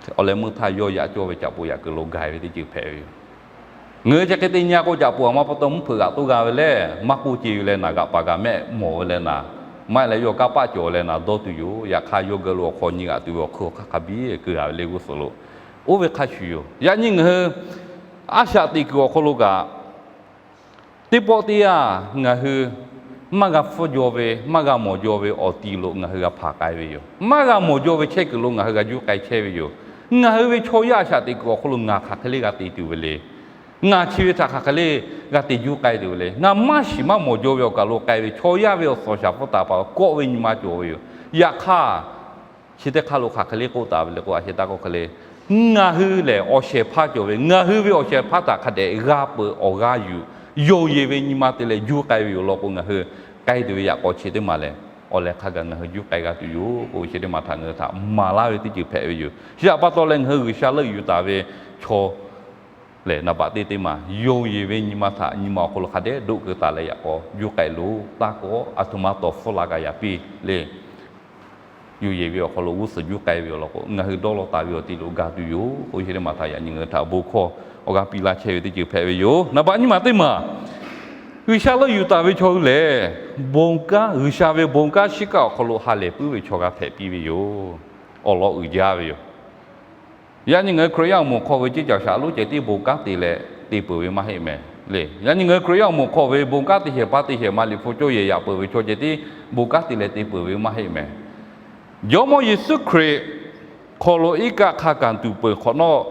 Awˬ leh meuˇ htaˇ yawˇ yaꞈ cawˇ ve caꞈ puˍ yaꞈ kuiˬ lo gaˬ ve teˇ ceuˬ hpehꞈ ve yoˬ. Ngaˬ hui chi hk'e te nyi a k'o, caꞈ puˍ aˬ ma pa taw mvuhˇ hpeuꞈ g'aꞈ toˆ g'a ve le, maˇ k'oˆ ce ve leh naˍ g'aꞈ paˍ g'aꞈ mehˆ mawˬ ve leh naˍ, maˇ heˆ leh yawˇ kanˇ paˆ cawˬ leh naˍ dawˇ tuˬ yoˬ. Yaꞈ hk'aˇ, yawˇ geh lo awˬ hk'aw nyi g'aꞈ tuˬ ve awˬ hkui awˬ hk'aˇ hk'a biˇ keu a ve le g'uˇ suhˍ lo, oˇ ve hk'a shuˍ yoˬ. Yaꞈ nyi ngaˬ hui a shaꞈ teꞈ kuiˬ awˬ hk'aw lo kaꞈ, teˇ pawˆ teˇ yanˇ ngaˬ hui maˇ g'a hpfuhˇ jaw ve, maˇ g'a mawˬ jaw ve awˬ ti lo ngaˬ hui g'a hpanˍ k'ai ve yoˬ. Maˇ g'a mawˬ jaw ve chehˇ kuiˬ lo ngaˬ hui g'a juˇ k'ai chehˇ ve yoˬ. Ngaˬ hui ve chaw yaˇ a shaꞈ teꞈ kuiˬ awˬ hk'aw lo ngaˬ hk'aˬ hk'e le g'a te tuˬ ve le. Ngaˬ chi ve htaꞈ hk'aˬ hk'e le g'a te juˇ k'ai tuˬ ve le. Ngaˬ maˇ shiˍ maˇ mawˬ jaw ve awˬ kaˬ lo k'ai ve chaw yaˇ ve awˬ suhˍ awˬ shaˍ hpfuhˇ taˍ paˍ kawˆ ve nyi ma cawˬ ve yoˬ. Yaꞈ hk'aˇ, chi teˇ hk'aˇ lo hk'aˬ hk'e le k'oˆ taˍ ve le k'o, a sheh taˇ k'oˆ hk'e le, ngaˬ hui lehˬ awˬ shehˍ hpaˇ cawˬ ve, ngaˬ hui ve awˬ shehˍ hpaˇ htaꞈ hk'a dehꞈ g'a peuˬ awˬ g'aˇ yuˬ, yonˍ yeˬ ve nyi ma te leh juˇ k'ai ve yoˬ law k'o, ngaˬ hui k'ai tuˬ ve yaꞈ k'aw chi teˇ maˬ lehˬ, awˬ lehˬ hk'a gaˬ ngaˬ hui juˇ k'ai g'a tuˬ yoˬ k'o, chi teˇ maˬ htaꞈ ngaˬ hui htaꞈ maˍ laˇ ve teˇ ceuˬ hpehꞈ ve yoˬ. Chi htaꞈ pa taw leh ngaˬ hui G'uiˬsha leuˆ yuˬ taˍ ve chaw lehˬ, naˍ baꞈ teˇ teˇ maˬ yonˍ yeˬ ve nyi ma htaꞈ nyi ma awˬ hk'aw lo hk'a dehꞈ doˆ keu taˍ leh yaꞈ k'aw juˇ k'ai loˬ. Taˇ kawꞈ aˬ htoꞈ ma tawˍ hpfuhˇ la kaꞈ yaꞈ piˇ le. Yonˍ yeˬ ve awˬ hk'aw lo g'uˇ suhˍ juˇ k'ai ve awˬ lawn k'o, ngaˬ hui dawˇ law taˍ ve awˬ ti lo ga tuˬ yoˬ k'o, chi teˇ maˬ htaꞈ yaꞈ nyi ngaˬ hui htaꞈ bon hkawˇ awˬ g'aˇ piˇ laˇ chehˇ ve teˇ ceuˬ hpehꞈ ve yoˬ. Naˍ baꞈ nyiˇ maˬ teˇ maˬ, G'uiˬsha leuˆ yuˬ taˍ ve chaw hui lehˬ, bon kanˉ, G'uiˬsha ve bon kanˉ shiˉ kaˆ awˬ hk'aw lo ha lehˬ puiˉ ve chaw g'a hpehꞈ piˇ ve yoˬ. Awˬ lawn uiˍ jaˇ ve yoˬ. Yaꞈ nyi ngaˬ hui Hkriꞈ yaˇ awˬ moˍ hk'aw ve ceˇ caˬ shaꞈ lonˉ ceh tiˉ bon kanˉ te leh te peuˬ ve maˇ heˆ mehˍ le. Yaꞈ nyi ngaˬ hui Hkriꞈ yaˇ awˬ moˍ hk'aw ve bon kanˉ te shehˍ hpaˇ te shehˍ ma Liꞈ hpu cawˇ yehˬ yaꞈ peuˬ ve chaw ceh tiˉ bon kanˉ te leh te peuˬ ve maˇ heˆ mehˍ. Jawˇmawˇ Yeˍsuˆ Hkriꞈ hk'aw lo iˉ kaˆ hk'a kaˬ tuˬ peuˬ hk'awꞈ nawˉ,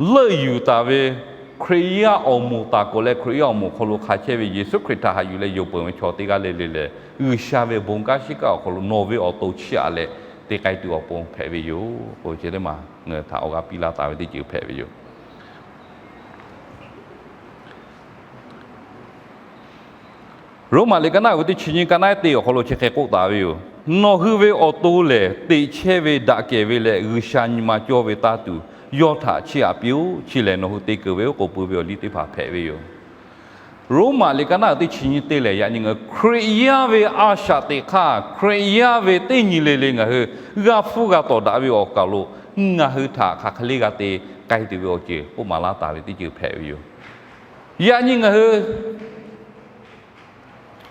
leuˆ yuˬ taˍ ve Hkriꞈ yaˇ awˬ moˍ taˍ k'oꞈ leh, Hkriꞈ yaˇ awˬ moˍ hk'aw lo hk'a chehˇ ve Yeˍsuˆ Hkriꞈ htaꞈ haꞈ yuˬ leh yonˍ peuˬ ve chaw teˇ g'aˇ le le lehˬ, G'uiˬsha ve bon kanˉ shiˉ kaˆ awˬ hk'aw lo nawˬ ve awˬ to chiˇ aꞈ leh te k'ai tuˬ awˬ pon hpehꞈ ve yoˬ k'o, chi teˇ maˬ ngaˬ hui htaꞈ awˬ g'aˇ piˇ laˇ taˍ ve teˇ ceuˬ hpehꞈ ve yoˬ. Roˉmaꞈ liꞈ ka naˆ uiˍ ve teˇ chi nyiˇ ka naˆ te awˬ hk'aw lo chi hk'e k'oˆ taˍ ve yoˬ. Nawˬ hui ve awˬ to lehˬ, teꞈ chehˇ ve daꞈ kehˬ ve leh G'uiˬsha nyi ma cawˇ ve taˇ tuˬ, yawˇ htaꞈ chiˇ aꞈ piˇ-oˆ. Chi lehˬ, nawˬ hui te keunˍ ve oˉ k'oˍ pui ve awˬ liˇ teˇ hpaˍ hpehꞈ ve yoˬ. Roˉmaꞈ liꞈ ka naˆ uiˍ teˇ chi nyiˇ te lehˬ, yaꞈ nyi ngaˬ hui Hkriꞈ yaˇ ve a shaꞈ teꞈ hk'aˇ, Hkriꞈ yaˇ ve teˇ nyi le le ngaˬ hui g'a hpfuhˇ g'a tawˍ daꞈ ve awˬ kaˬ lo ngaˬ hui htaꞈ hk'aˬ hk'e le g'a te k'ai tuˬ ve awˬ ceuˬ k'oˆ maˍ laˇ taˍ ve teˇ ceuˬ hpehꞈ ve yoˬ. Yaꞈ nyi ngaˬ hui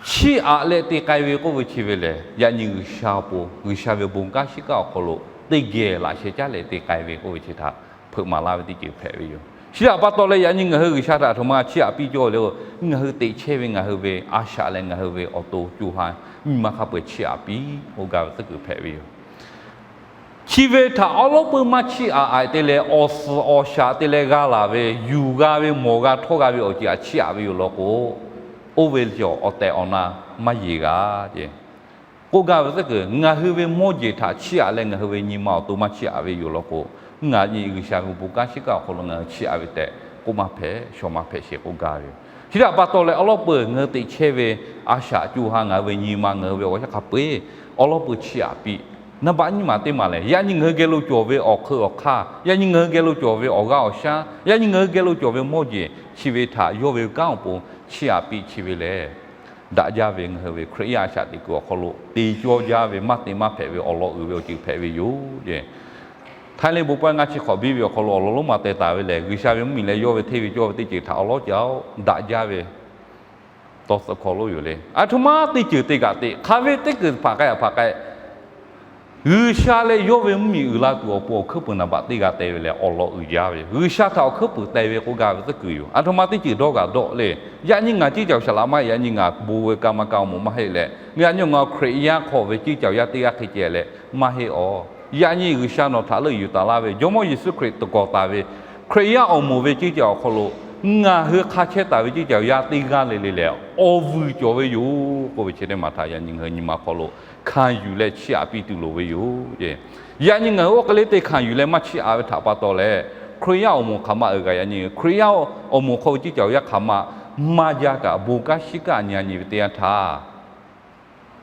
chiˇ aꞈ leh te k'ai ve k'oˆ ve chi ve lehˬ, yaꞈ nyi G'uiˬsha awˬ pon, G'uiˬsha ve bon kanˉ shiˉ kaˆ awˬ hk'aw lo teˇ geh laꞈ sheh caˉ leh te k'ai ve k'oˆ ve chi htaꞈ hpeuꞈ maˍ laˇ ve teˇ ceuˬ hpehꞈ ve yoˬ. Chi htaꞈ pa taw leh, yaꞈ nyi ngaˬ hui G'uiˬsha htaꞈ aˬ htoꞈ ma chiˇ aꞈ piˇ cawˇ le k'o, ngaˬ hui teꞈ chehˇ ve ngaˬ hui ve a shaꞈ leh ngaˬ hui ve awˬ to co ha nyi ma hk'a peu-eˬ chiˇ aꞈ piˇ k'oˆ gaˇ ve tcuhˉ kuiˬ hpehꞈ ve yoˬ. Chi ve htaꞈ awˉ lawˉ peuˇ maˇ chiˇ aꞈ aꞈ te leh, awˬ suhˍ awˬ shaꞈ te leh g'a laˬ ve, yuˬ g'a ve, mawˬ g'a htawˇ g'a ve awˬ ceuˬ htaꞈ chiˇ aꞈ ve yoˬ law k'o, oˇ ve awˬ tehˬ awˬ na maˇ yeˬ g'a ce k'oˆ gaˇ ve tcuhˉ kuiˬ, ngaˬ hui ve mawˇ jeˬ htaꞈ chiˇ aꞈ leh ngaˬ hui ve nyi ma awˬ to maˇ chiˇ aꞈ ve yoˬ law k'o, ngaˬ nyi G'uiˬsha ve bon kanˉ shiˉ kaˆ awˬ hk'aw lo ngaˬ hui chiˇ aꞈ ve tehꞈ k'oˆ maˇ hpehꞈ, shaw maˇ hpehꞈ sheˍ k'oˆ gaˇ ve yoˬ. Chi htaꞈ pa taw leh, awˉ lawˉ peuˬ ngaˬ hui teꞈ chehˇ ve a shaꞈ co ha ngaˬ hui ve nyi ma ngaˬ hui ve awˬ yaˇ hk'a peu-eˬ awˉ lawˉ peuˬ chiˇ aꞈ piˇ. Naˍ baꞈ nyiˇ maˬ teˇ maˬ lehˬ, yaꞈ nyi ngaˬ hui geh lo cawˬ ve awˬ hk'eun awˬ hk'aˇ, yaꞈ nyi ngaˬ hui geh lo cawˬ ve awˬ g'aˇ awˬ shaˉ, yaꞈ nyi ngaˬ hui geh lo cawˬ ve mawˇ jeˬ, chi ve htaꞈ yawˇ ve kanˉ awˬ pon chiˇ aꞈ piˇ. Chi ve lehˬ, daꞈ jaˇ ve ngaˬ hui ve Hkriꞈ yaˇ a shaꞈ teꞈ kuiˬ awˬ hk'aw lo te cawˇ jaˇ ve maˇ te maˇ hpehꞈ ve awˬ lawn uiˍ ve awˬ ceuˬ hpehꞈ ve yoˬ. Htaiˇ leh bon pawehˇ ngaˇ chi hk'awꞈ biˇ ve awˬ hk'aw lo awˬ lawn lonˉ ma teh taˍ ve lehˬ, G'uiˬsha ve mvuhˇmiˬ leh yawˇ ve hteˇ ve cawˇ ve teˇ ceuˬ htaꞈ awˉ lawˉ ca-oˆ, daꞈ jaˇ ve tawˇ suhˍ hk'aw lo yoˬ le. Aˬ htoꞈ ma teˇ ceuˬ te kaꞈ te, hk'aˬ ve teˇ ceuˬ hpaˍ k'ai hpaˍ k'ai, G'uiˬsha leh yawˇ ve mvuhˇmiˬ uiˍ la tuˬ awˬ pon awˬ hkuiˉ puiˍ naˍ baꞈ teˇ g'aˇ te ve lehˬ, awˬ lawn uiˍ jaˇ ve yoˬ. G'uiˬsha htaꞈ awˬ hkuiˉ puiˍ te ve k'oˆ gaˇ ve tcuhˉ kuiˬ yoˬ. Aˬ htoꞈ ma teˇ ceuˬ dawˇ g'aꞈ dawˆ le. Yaꞈ nyi ngaˬ ceˇ caˬ awˬ shaˍ laꞈ maˇ heˆ. Yaꞈ nyi ngaˬ bon ve ka ma ka awˬ moˍ maˇ heˆ leh, yaꞈ nyi ngaˬ Hkriꞈ yaˇ hk'aw ve ceˇ caˬ awˬ yaˇ teˇ g'aˇ hk'e ceh leh maˇ heˆ awˬ. Yaꞈ nyi G'uiˬsha nawˬ htaꞈ leuˆ yuˬ taˍ laˇ ve Jawˇmawˇ Yeˍsuˆ Hkriꞈ tuˬ kawˍ taˍ ve Hkriꞈ yaˇ awˬ moˍ ve ceˇ caˬ awˬ hk'aw lo ngaˬ hui hk'a chehˇ taˍ ve ceˇ caˬ awˬ yaˇ teˇ g'aˇ le le lehˬ, awˬ vuiˬ cawˬ ve yoˬ k'oˆ ve chi teˇ maˬ htaꞈ yaꞈ nyi ngaˬ hui nyi ma hk'aw lo hkanˍ yuˬ leh chiˇ aꞈ piˇ tuˬ loˍ ve yoˬ. Yaꞈ nyi ngaˬ hui oˇ hk'e le te hkanˍ yuˬ leh maˇ chiˇ aꞈ ve htaꞈ pa taw leh, Hkriꞈ yaˇ awˬ moˍ hk'aˬ ma uiˍ g'a, yaꞈ nyi Hkriꞈ yaˇ awˬ moˍ hk'aw ve ceˇ caˬ awˬ yaˇ hk'aˬ ma maˇ jaˇ kaꞈ, bon kanˉ shiˉ kaˆ nyi a nyi ve teˇ yanˇ htaˇ,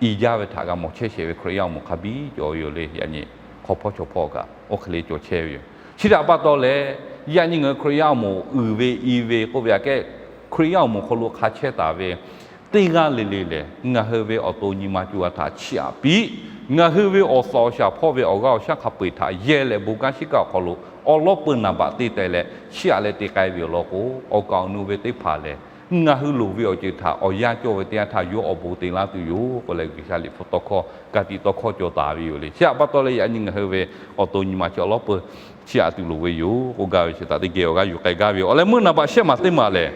i jaˇ ve htaꞈ g'a mawˬ chehˇ shehˍ ve Hkriꞈ yaˇ awˬ moˍ hk'a biˇ cawˬ ve yoˬ le. Yaꞈ nyi hk'aw hpawˇ chaw hpawˇ kaꞈ oˇ hk'e le cawˬ chehˇ ve yoˬ. Chi htaꞈ pa taw leh, yaꞈ nyi ngaˬ hui Hkriꞈ yaˇ awˬ moˍ uiˍ ve i ve k'oˆ ve aꞈ kehˉ, Hkriꞈ yaˇ awˬ moˍ hk'aw lo hk'a chehˇ taˍ ve teˇ g'aˇ le le lehˬ, ngaˬ hui ve awˬ to nyi ma co ha htaꞈ chiˇ aꞈ piˇ, ngaˬ hui ve awˬ suhˍ awˬ shaˍ hpawˇ ve awˬ g'aˇ awˬ shaˉ hk'a peu-eˬ htaꞈ yehˇ leh bon kanˉ shiˉ kaˆ awˬ hk'aw lo awˬ lawˉ peuˬ naˍ baꞈ te teh leh chiˇ aꞈ leh te k'ai ve awˬ lawn k'o, awˬ kaˍ awˬ nu ve teˇ hpaˍ lehˬ, ngaˬ hui loˍ ve awˬ ceuˬ htaꞈ awˬ yanˇ cawˇ ve teˇ yanˇ htaˇ yawˇ awˬ bon te laˇ tuˬ yoˬ k'oˆ leh, G'uiˬsha liꞈ hpu tawˇ hkawˇ ka tiꞈ tawˇ hkawˇ cawˬ taˍ ve yoˬ le. Chi htaꞈ pa taw leh, yaꞈ nyi ngaˬ hui ve awˬ to nyi ma chi awˬ lawˉ peuˬ chiˇ aꞈ tuˬ loˍ ve yoˬ k'oˆ gaˇ ve chi htaꞈ teˇ geh awˬ g'aˇ yuˬ k'ai gaˇ ve yoˬ. Awˬ leh meuˇ naˍ baꞈ shehˆ maˬ teˇ maˬ lehˬ,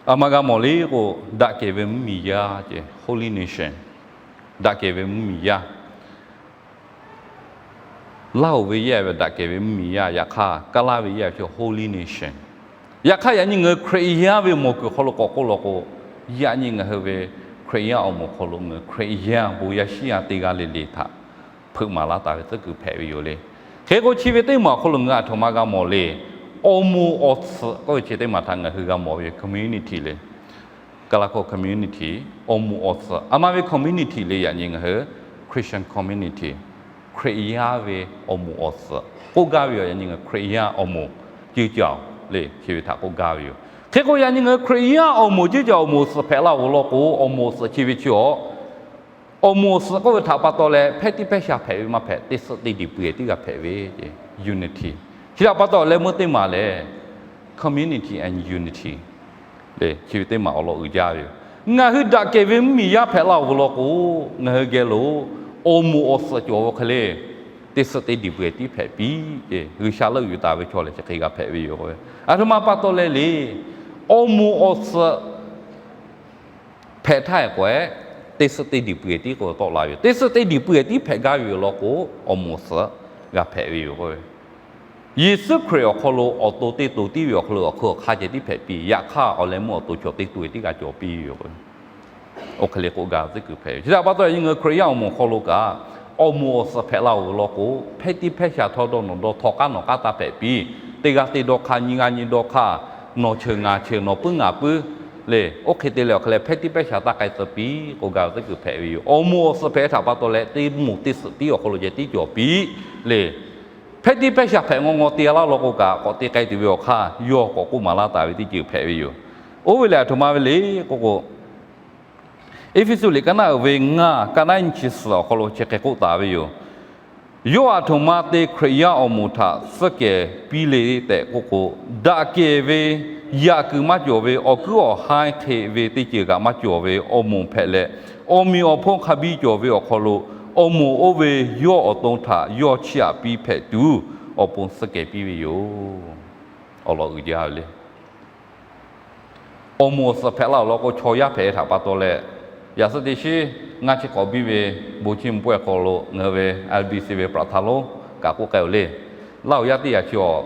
aˬ ma g'a mawˬ le k'o, daꞈ kehˬ ve mvuhˇmiˬ yaˇ ceh, holy nation, daꞈ kehˬ ve mvuhˇmiˬ yaˇ. Laˇ hoˍ ve yehˇ ve daꞈ kehˬ ve mvuhˇmiˬ yaˇ, yaꞈ hk'aˇ Kaˇlaˇ ve yehˇ ve chi holy nation. Yaꞈ hk'aˇ yaꞈ nyi ngaˬ hui Hkriꞈ yaˇ ve mawˬ kuiˬ hk'aw lo k'awꞈ k'oˆ law k'o, yaꞈ nyi ngaˬ hui ve Hkriꞈ yaˇ awˬ moˍ hk'aw lo ngaˬ hui Hkriꞈ yaˇ bon yaˇ shiˉ yaˇ teˇ g'aˇ le le htaꞈ hpeuꞈ maˍ laˇ taˍ ve tcuhˉ kuiˬ hpehꞈ ve yoˬ le. Hk'e k'o, chi ve teˇ maˬ awˬ hk'aw lo ngaˬ hui aˬ htoꞈ ma g'a mawˬ le. Awˬ moˍ awˬ tsuhꞈ k'oˆ ve chi teˇ maˬ htaꞈ ngaˬ hui g'a mawˬ ve yoˬ. Community le, Kaˇlaˇ hkawˇ community, awˬ moˍ awˬ tsuhꞈ. Aˬ ma ve community le, yaꞈ nyi ngaˬ hui Christian community, Hkriꞈ yaˇ ve awˬ moˍ awˬ tsuhꞈ k'oˆ gaˇ ve yoˬ. Yaꞈ nyi ngaˬ hui Hkriꞈ yaˇ awˬ moˍ ceˇ caˬ le, chi ve htaꞈ k'oˆ gaˇ ve yoˬ. Hk'e k'o, yaꞈ nyi ngaˬ hui Hkriꞈ yaˇ awˬ moˍ ceˇ caˬ awˬ moˍ awˬ tsuhꞈ hpehꞈ laˇ-oˬ law k'o, awˬ moˍ awˬ tsuhꞈ chi ve chi awˬ awˬ moˍ awˬ tsuhꞈ k'oˆ ve htaꞈ pa taw leh, hpehˇ tiˉ hpehˇ sha hpehꞈ ve maˇ hpehꞈ, teˇ suhˆ teˇ diˬ pui-e tiˉ g'a hpehꞈ ve, unity. Chi htaꞈ pa taw leh meuˇ teˇ maˬ lehˬ, community and unity le, chi ve teˇ maˬ awˬ lawn uiˍ jaˇ ve yoˬ. Ngaˬ hui daꞈ kehˬ ve mvuhˇmiˬ yaˇ hpehꞈ laˇ-oˬ ve law k'o, ngaˬ hui geh lo awˬ moˍ awˬ tsuhꞈ cawˬ ve hk'e le, teˇ suhˆ teˇ diˬ pui-e tiˉ hpehꞈ piˇ ce. G'uiˬsha leuˆ yuˬ taˍ ve chaw lehˬ chi hk'e g'a hpehꞈ ve yoˬ. Aˬ htoꞈ ma pa taw leh le, awˬ moˍ awˬ tsuhꞈ hpehꞈ htaˇ e k'o-e, teˇ suhˆ teˇ diˬ pui-e tiˉ k'o tawˆ la ve yoˬ. Teˇ suhˆ teˇ diˬ pui-e tiˉ hpehꞈ gaˇ ve yoˬ law k'o, awˬ moˍ awˬ tsuhꞈ g'a hpehꞈ ve yoˬ k'o, Yeˍsuˆ Hkriꞈ awˬ hk'aw lo awˬ to teˇ to tiˉ ve awˬ hk'aw lo awˬ hk'aˇ ceh tiˉ hpehꞈ piˇ. Yaꞈ hk'aˇ, awˬ leh meuˇ awˬ to chaw teˇ to-e tiˉ g'a cawˬ piˇ ve yoˬ. Oˇ hk'e le k'oˆ gaˇ ve tcuhˉ kuiˬ hpehꞈ ve. Chi htaꞈ pa taw, yaꞈ nyi ngaˬ hui Hkriꞈ yaˇ awˬ moˍ hk'aw lo kaꞈ, awˬ moˍ awˬ tsuhꞈ hpehꞈ laˇ-oˬ ve law k'o, hpehˇ tiˉ hpehˇ sha htawˇ dawˇ nawˬ dawˇ, htawˇ k'aˉ nawˬ k'aˉ taˇ hpehꞈ piˇ. Teˇ g'aˇ teˇ dawˇ hk'aˇ, nyiˇ g'aˇ nyiˇ dawˇ hk'aˇ, nawˬ cheuˬ ngaˬ cheuˬ, nawˬ puiˉ ngaˬ puiˉ le. Oˇ hk'e te leh awˬ hk'e leh hpehˇ tiˉ hpehˇ sha taˇ k'ai tcuh piˇ k'oˆ gaˇ ve tcuhˉ kuiˬ hpehꞈ ve yoˬ. Awˬ moˍ awˬ tsuhꞈ hpehꞈ ve htaꞈ pa taw leh, teˇ moˍ teˇ suhˍ tiˉ awˬ hk'aw lo ceh tiˉ cawˬ piˇ le. Hpehˇ tiˉ hpehˇ sha hpehꞈ ngaw ngaw te laˇ law k'o kaꞈ, k'awꞈ te k'ai tuˬ ve awˬ hk'aˇ yawˇ k'awꞈ k'oˆ maˍ laˇ taˍ ve teˇ ceuˬ hpehꞈ ve yoˬ. Oˇ ve lehˬ aˬ htoꞈ ma ve le k'oˆ k'o, Eˇfeˇsuꞈ liꞈ ka naˆ uiˍ ve ngaˇ, ka naˆ nyiˇ chi suhˍ awˬ hk'aw lo chi hk'e k'oˆ taˍ ve yoˬ. Yawˇ aˬ htoꞈ ma te Hkriꞈ yaˇ awˬ moˍ htaꞈ suhˆ kehˬ piˇ le tehꞈ k'oˆ k'o, daꞈ kehˬ ve, yaꞈ kuiˬ maˇ cawˬ ve, awˬ kuiˉ awˬ haiˇ hk'e ve teˇ ceuˬ kaꞈ maˇ cawˬ ve awˬ moˍ hpehꞈ leh, awˬ meꞈ awˬ hponˇ hk'a biˇ cawˬ ve awˬ hk'aw lo, awˬ moˍ oˇ ve yawˇ awˬ to htaꞈ yawˇ chiˇ aꞈ piˇ hpehꞈ tuˬ, awˬ pon suhˆ kehˬ piˇ ve yoˬ. Awˬ lawn uiˍ jaˇ ve le. Awˬ moˍ awˬ tsuhꞈ hpehꞈ laˇ-oˬ law k'o, chaw yaˇ hpehꞈ ve htaꞈ pa taw leh, yaꞈ suhˆ teˇ shiˉ ngaˇ chi k'awꞈ biˇ ve bon chiˇ mvuh pawehˇ hk'aw lo ngaˬ hui ve L B C ve ประธาน lonˉ kaꞈ k'oˆ k'ai-oˬ le. Laˇ-oˬ yaˇ teˇ yaꞈ chi awˬ,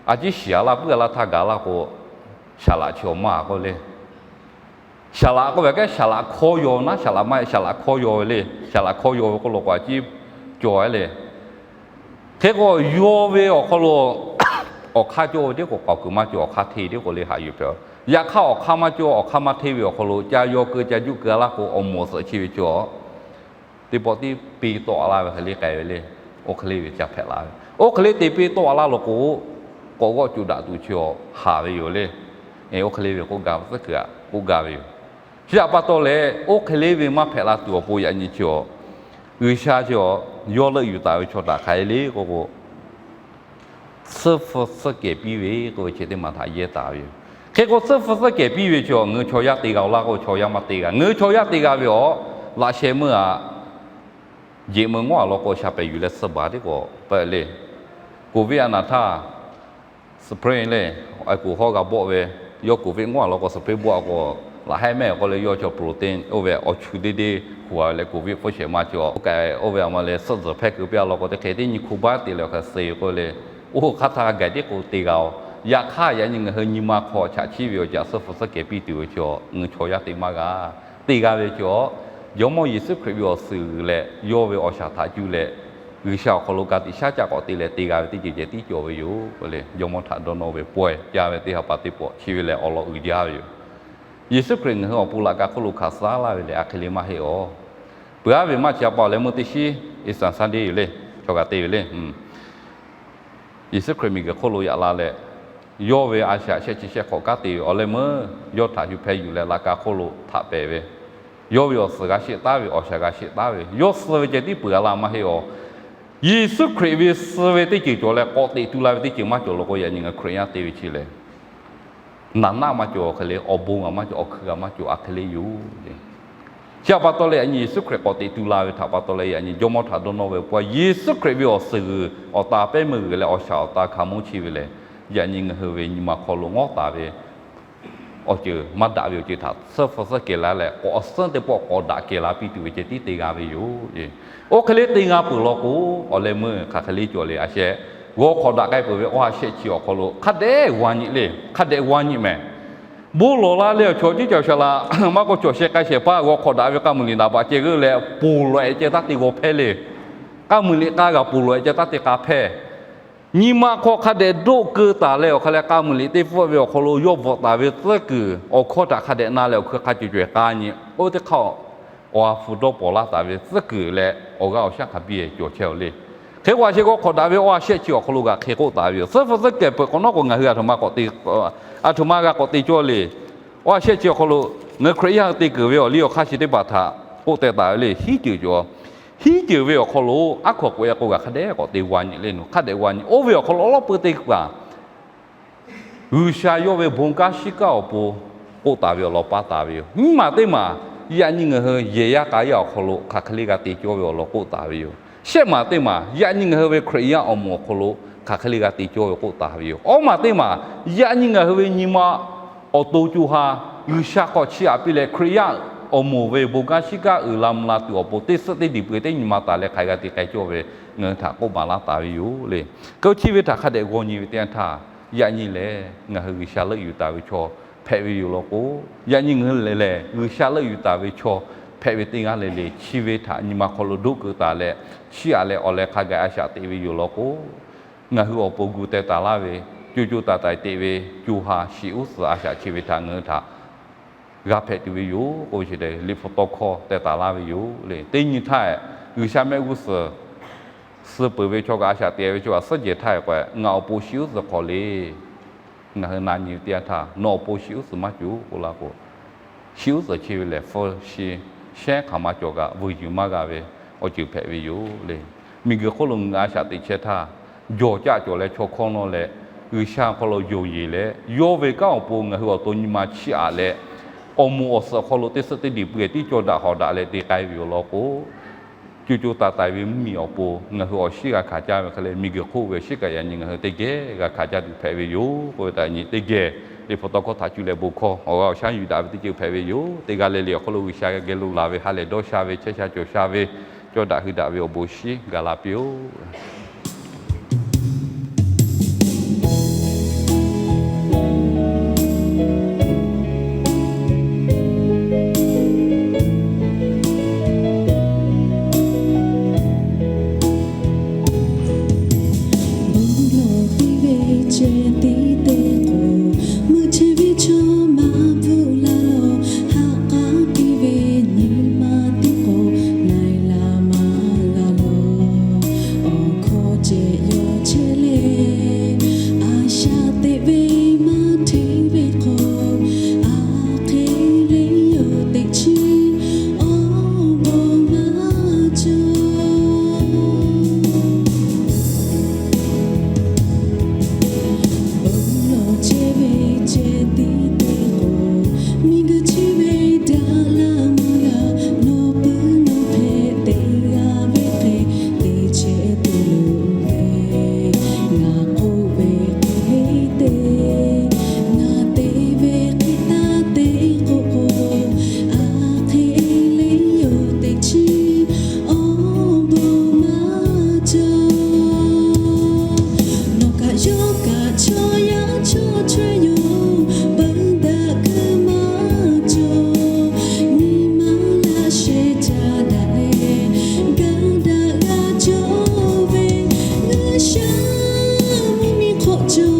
a ciˉ shiˍ-a laˇ puiˉ-a laˇ htaˇ gaˬ laˇ k'o, shaˍ laꞈ chi awˬ maˇ k'oˆ le. Shaˍ laꞈ k'oˆ ve kehˉ, shaˍ laꞈ hkawˇ yaw naˉ, shaˍ laꞈ maˇ heˆ, shaˍ laꞈ hkawˇ yaw ve le. Shaˍ laꞈ hkawˇ yaw ve k'oˆ law k'o, a ciˉ cawˬ-e le. Hk'e k'o, yaw ve awˬ hk'aw lo awˬ hk'aˇ cawˬ ve tiˉ k'o, k'aoˍ kuiˬ maˇ cawˬ, awˬ hk'aˇ hteˇ tiˉ k'o le haꞈ yuˬ hpehꞈ-a. Yaꞈ hk'aˇ, awˬ hk'aˇ maˇ cawˬ, awˬ hk'aˇ maˇ hteˇ ve awˬ hk'aw lo ca yaw keu ca juˆ keu laˇ k'o, awˬ moˍ awˬ tsuhꞈ chi ve cawˬ teˇ pawˆ tiˉ piˇ tawˆ-a laˇ ve hk'e le k'ai ve le. Oˇ hk'e le ve ca hpehꞈ la ve, oˇ hk'e le te piˇ tawˆ-a laˇ law k'o, k'awꞈ g'awˆ cuˇ daꞈ tuˬ chi awˬ haˍ ve yoˬ le. Oˇ hk'e le ve k'oˆ gaˇ ve tcuhˉ kuiˬ-a k'oˆ gaˇ ve yoˬ. Chi htaꞈ pa taw leh, oˇ hk'e le ve maˇ hpehꞈ la tuˬ awˬ pon yaꞈ nyi chi awˬ, G'uiˬsha chi awˬ yawˇ leuˆ yuˬ taˍ ve chaw htaꞈ hk'aˬ hk'e le k'oˆ k'o, tsuhˇ hpfuh tsuhˇ kehˬ piˇ ve k'oˆ ve chi teˇ maˬ htaꞈ yehˇ taˍ ve yoˬ. Hk'e k'o, tsuhˇ hpfuh tsuhˇ kehˬ piˇ ve chi awˬ, ngaˬ hui chaw yaˇ te g'a-oˬ laˇ k'o, chaw yaˇ maˇ te g'a. Ngaˬ hui chaw yaˇ te g'a ve awˬ, laꞈ sheh meuˇ-a jeꞈ meuˇ ngawˉ a law k'o shaˍ pehˍ yuˬ leh suh baˬ tiˉ k'awꞈ peuˬ le. Covid a naˍ htaˇ spray le, a kuˬ hawˉ g'a bawˆ ve, yawˇ covid ngawˉ a law k'o spray bawˆ a k'o, laꞈ hehˉ mehˆ k'oˆ leh yawˇ chaw protein oˇ ve awˬ chu deˇ deˇ huˍ a ve leh covid hpfuhˇ shehˍ ma cawˬ. Oˇ kaꞈ oˇ ve a ma leh suhˆ tzuhˬ hpehˇ keu piˇ a law k'o teˇ hk'e teˇ nyi hku baˉ te leh awˬ hk'e suh k'oˆ le. Oˇ hk'aˇ htaˇ gaiˬ tiˉ k'o te g'a oˬ. Yaꞈ hk'aˇ yaꞈ nyi ngaˬ hui nyi ma hk'aw chaꞈ chiˇ ve awˬ caꞈ suhˆ hpu suhˆ kehˬ piˇ tuˬ ve chaw, ngaˬ hui chaw yaˇ te maˇ g'a. Te g'a ve chaw, Jawˇmawˇ Yeˍsuˆ Hkriꞈ ve awˬ suhˍ g'uiˬ leh yawˇ ve awˬ shaˍ htaꞈ cuˇ leh G'uiˬsha awˬ hk'aw lo ka tiꞈ shaˉ caˆ k'awꞈ te leh te g'a ve teˇ ceuˬ ceh tiˉ cawˬ ve yoˬ le. Jawˇmawˇ htaꞈ dawˇ nawˇ ve pawehˇ caˇ ve teˇ ha pa teˇ pawˆ chi ve lehˬ awˬ lawn uiˍ jaˇ ve yoˬ. Yeˍsuˆ Hkriꞈ ngaˬ hui awˬ pon laꞈ ka hk'oˆ lo hkanˍ suh laˇ ve lehˬ a hk'e le maˇ heˆ awˬ. Peuˬ aˉ ve maˇ chi a pa awˬ leh meuˇ teˇ shiˉ Easter Sunday yoˬ le, chaw g'a te ve le. Yeˍsuˆ Hkriꞈ miˬguiˬ hk'oˆ lo yaꞈ la leh, yawˇ ve a shaꞈ shehˆ chi shehˆ hk'awꞈ kanˉ te ve awˬ leh meuˇ yawˇ htaꞈ hu hpeh yuˬ leh laꞈ ka hk'oˆ lo htaꞈ pehˍ ve, yawˇ ve awˬ suhˍ g'a sheˆ taˉ ve, awˬ shaˍ g'a sheˆ taˉ ve, yawˇ suh ve ceh tiˉ peuˬ a la maˇ heˆ awˬ. Yeˍsuˆ Hkriꞈ ve suh ve teˇ ceuˬ cawˬ leh k'awꞈ teꞈ tu la ve teˇ ceuˬ maˇ cawˬ law k'o, yaꞈ nyi ngaˬ hui Hkriꞈ yaˇ te ve chi lehˬ, naˍ naˆ maˇ cawˬ, awˬ hk'e le awˬ bon g'a maˇ cawˬ, awˬ hkui g'a maˇ cawˬ, a hk'e le yoˬ le. Chi htaꞈ pa taw leh yaꞈ nyi Yeˍsuˆ Hkriꞈ k'awꞈ teꞈ tu la ve htaꞈ pa taw leh yaꞈ nyi Jawˇmawˇ htaꞈ dawˇ nawˇ ve pa Yeˍsuˆ Hkriꞈ ve awˬ suhˍ g'uiˬ awˬ ta pehˉ meuˇ g'uiˬ leh awˬ shaˍ awˬ ta hkanˍ mvuhˇ chi ve lehˬ, yaꞈ nyi ngaˬ hui ve nyi ma hk'aw lo ngawˉ taˍ ve awˬ ceuˬ maˇ daꞈ ve awˬ ceuˬ htaꞈ suhˆ hpu suhˆ kehˬ la leh k'awꞈ awˬ suhˉ teˇ pawˆ k'awꞈ daꞈ kehˬ la piˇ tuˬ ve ceh tiˉ te g'a ve yoˬ. Oˇ hk'e le te g'a peuˬ law k'o, awˬ leh meuˇ hk'aˬ hk'e le cawˬ le a sheh, g'aw hk'awꞈ daꞈ k'ai peuˬ ve awˬ ha shehˆ chi awˬ hk'aw lo hk'a dehꞈ g'aw nyi le, hk'a dehꞈ g'aw nyi mehˍ. Bon lawˬ la leh awˬ chaw ceˇ ca shaˍ laꞈ maˇ k'o cawˬ sheh k'ai shehˍ hpaˇ g'aw hk'awꞈ daꞈ ve k'a muiˬ liꞈ naˍ baꞈ ceh g'euˆ leh ponˬ lawꞈ-e ceh taˇ te g'aw hpehˇ le. K'a muiˬ liꞈ k'a g'a ponˬ lawꞈ-e ceh taˇ te k'a hpehˇ. Nyi ma hk'aw hk'a dehꞈ doˆ keu taˍ leh awˬ hk'a leh k'a muiˬ liꞈ teˇ pfuhˆ ve awˬ hk'aw lo yawˇ bvuhꞈ taˍ ve tcuhˉ kuiˬ awˬ hkawˇ htaꞈ hk'a dehꞈ na leh awˬ hkui hk'a cawˬ cawehˬ k'a nyi. Oˇ teˇ hk'aˇ awˬ ha hpu dawˇ pawnˍ laˇ taˍ ve tcuhˉ kuiˬ leh awˬ g'aˇ awˬ shaˉ hk'a biˇ cawˬ chehˇ-oˬ le. Hk'e k'o a sheh g'aw hk'awꞈ daꞈ ve awˬ ha shehˆ chi awˬ hk'aw lo g'a hk'e k'oˆ taˍ ve yoˬ. Suhˆ hpu suhˆ kehˬ peuˬ hk'awꞈ nawˉ k'o ngaˬ hui a htoꞈ ma k'awꞈ te, a htoꞈ ma g'a k'awꞈ te cawˇ le. Awˬ ha shehˆ chi awˬ hk'aw lo ngaˬ hui Hkriꞈ yaˇ hui te keunˍ ve awˬ liˇ awˬ hk'aˇ chi teˇ hpaˍ htaꞈ k'oˆ teh taˍ ve le. Hiˉ ceuˬ cawˬ, hiˉ ceuˬ ve awˬ hk'aw lo aˉ hkawꞈ k'oꞈ-e k'o g'a hk'a dehꞈ k'awꞈ te g'aw nyi le nu, hk'a dehꞈ g'aw nyi. Oˇ ve awˬ hk'aw lo awˉ lawˉ peu teˇ hpaˍ G'uiˬsha yawˇ ve bon kanˉ shiˉ kanˉ awˬ pon k'oˆ taˍ ve awˬ lawn paˇ taˍ ve yoˬ. Nyiˇ maˬ teˇ maˬ yaꞈ nyi ngaˬ hui yehˬ yaˇ k'a yaˇ awˬ hk'aw lo hk'aˬ hk'e le g'a te cawˇ ve awˬ lawn k'oˆ taˍ ve yoˬ. Shehˆ maˬ teˇ maˬ yaꞈ nyi ngaˬ hui ve Hkriꞈ yaˇ awˬ moˍ awˬ hk'aw lo hk'aˬ hk'e le g'a te cawˇ ve k'oˆ taˍ ve yoˬ. Awˇ maˬ teˇ maˬ yaꞈ nyi ngaˬ hui ve nyi ma awˬ to co ha G'uiˬsha hk'aw chiˇ aꞈ piˇ leh Hkriꞈ yaˇ awˬ moˍ ve bon kanˉ shiˉ kanˉ uiˍ la mvuh la tuˬ awˬ pon teˇ suhˆ teˇ diˬ peuˬ teˇ nyi ma taˍ leh hk'aˬ hk'e g'a te k'ai cawˇ ve ngaˬ hui htaꞈ k'oˆ maˍ laˇ taˍ ve yoˬ le. K'o chi ve htaꞈ hk'a dehꞈ g'aw nyi ve teˇ yanˇ htaˇ, yaꞈ nyi lehˬ ngaˬ hui G'uiˬsha leuˆ yuˬ taˍ ve chaw hpehꞈ ve yoˬ law k'o, yaꞈ nyi ngaˬ hui lehˬ G'uiˬsha leuˆ yuˬ taˍ ve chaw hpehꞈ ve teˇ g'aˇ le le chi ve htaꞈ nyi ma hk'aw lo doˆ keu taˍ leh, chiˇ aꞈ leh awˬ leh hk'a gaˬ a shaꞈ teꞈ ve yoˬ law k'o, ngaˬ hui awˬ pon gu teh taˍ laˇ ve, co co taiˍ taiˍ teꞈ ve co ha shiˍ uˉ suhˍ a shaꞈ chi ve htaꞈ ngaˬ hui htaꞈ g'a hpehꞈ tuˬ ve yoˬ k'oˆ ve chi lehˬ, liꞈ hpu tawˇ hkawˇ teh taˍ laˇ ve yoˬ le. Teˇ nyi htaˇ, G'uiˬsha mehˆ g'uˇ suhˍ suh peuˬ ve chaw kaꞈ a shaꞈ teꞈ ve chaw kaꞈ suhˉ jehˬ htaˇ k'o, ngaˬ awˬ pon shiˍ uˉ suhˍ hk'awꞈ le. Ngaˬ hui na nyi ve teˇ yanˇ htaˇ, nawˬ awˬ pon shiˍ uˉ suhˍ maˇ cawˬ k'oˆ la k'o, shiˍ uˉ suhˍ chi ve lehˬ, hpu shi shehˉ hk'aˬ ma cawˬ kaꞈ vuiˬ yuˬ maˇ g'a ve awˬ ceuˬ hpehꞈ ve yoˬ le. Miˬguiˬ hk'oˆ lo ngaˬ hui a shaꞈ teꞈ chehˇ htaˇ, jawˬ caˆ cawˬ leh chaw hkawˇ nawˇ leh, G'uiˬsha hk'aw lo yonˍ yeˬ leh, yawˇ ve kanˉ awˬ pon ngaˬ hui awˬ to nyi ma chiˇ aꞈ leh, awˬ moˍ awˬ suhˍ hk'aw lo teˇ suhˆ teˇ diˬ pui tiˉ cawˇ daꞈ hawˍ daꞈ leh te k'ai ve yoˬ law k'o, co co taiˍ taiˍ ve mvuhˇmiˬ awˬ pon ngaˬ hui awˬ shinˉ g'a hkanˍ caˇ ve hk'e leh, miˬguiˬ hk'oˆ ve awˬ shinˉ kaꞈ yaꞈ nyi ngaˬ hui teˇ geh g'a hkanˍ caˇ tuˬ hpehꞈ ve yoˬ k'oˆ ve htaꞈ nyi teˇ geh, liꞈ hpu tawˇ hkawˇ htaꞈ cuˇ leh bon hkawˇ awˬ g'aˇ awˬ shaˉ yuˬ daꞈ ve teˇ ceuˬ hpehꞈ ve yoˬ. Teˇ g'aˇ le le awˬ hk'aw lo G'uiˬsha geh lo laˬ ve ha lehˬ dawˇ sha ve, chehˇ sha cawˬ sha ve, cawˇ daꞈ hui daꞈ ve awˬ bon shinˉ gaˬ la piˇ-oˆ. Bon lawˬ piˇ ve ceh tiˉ te k'o, meuꞈ chehˇ ve chaw maˇ bvuhꞈ la lawˬ. Haꞈ k'aˉ piˇ ve nyi ma tiˉ k'o, na-e la maˇ g'a lawˬ. Cuˇ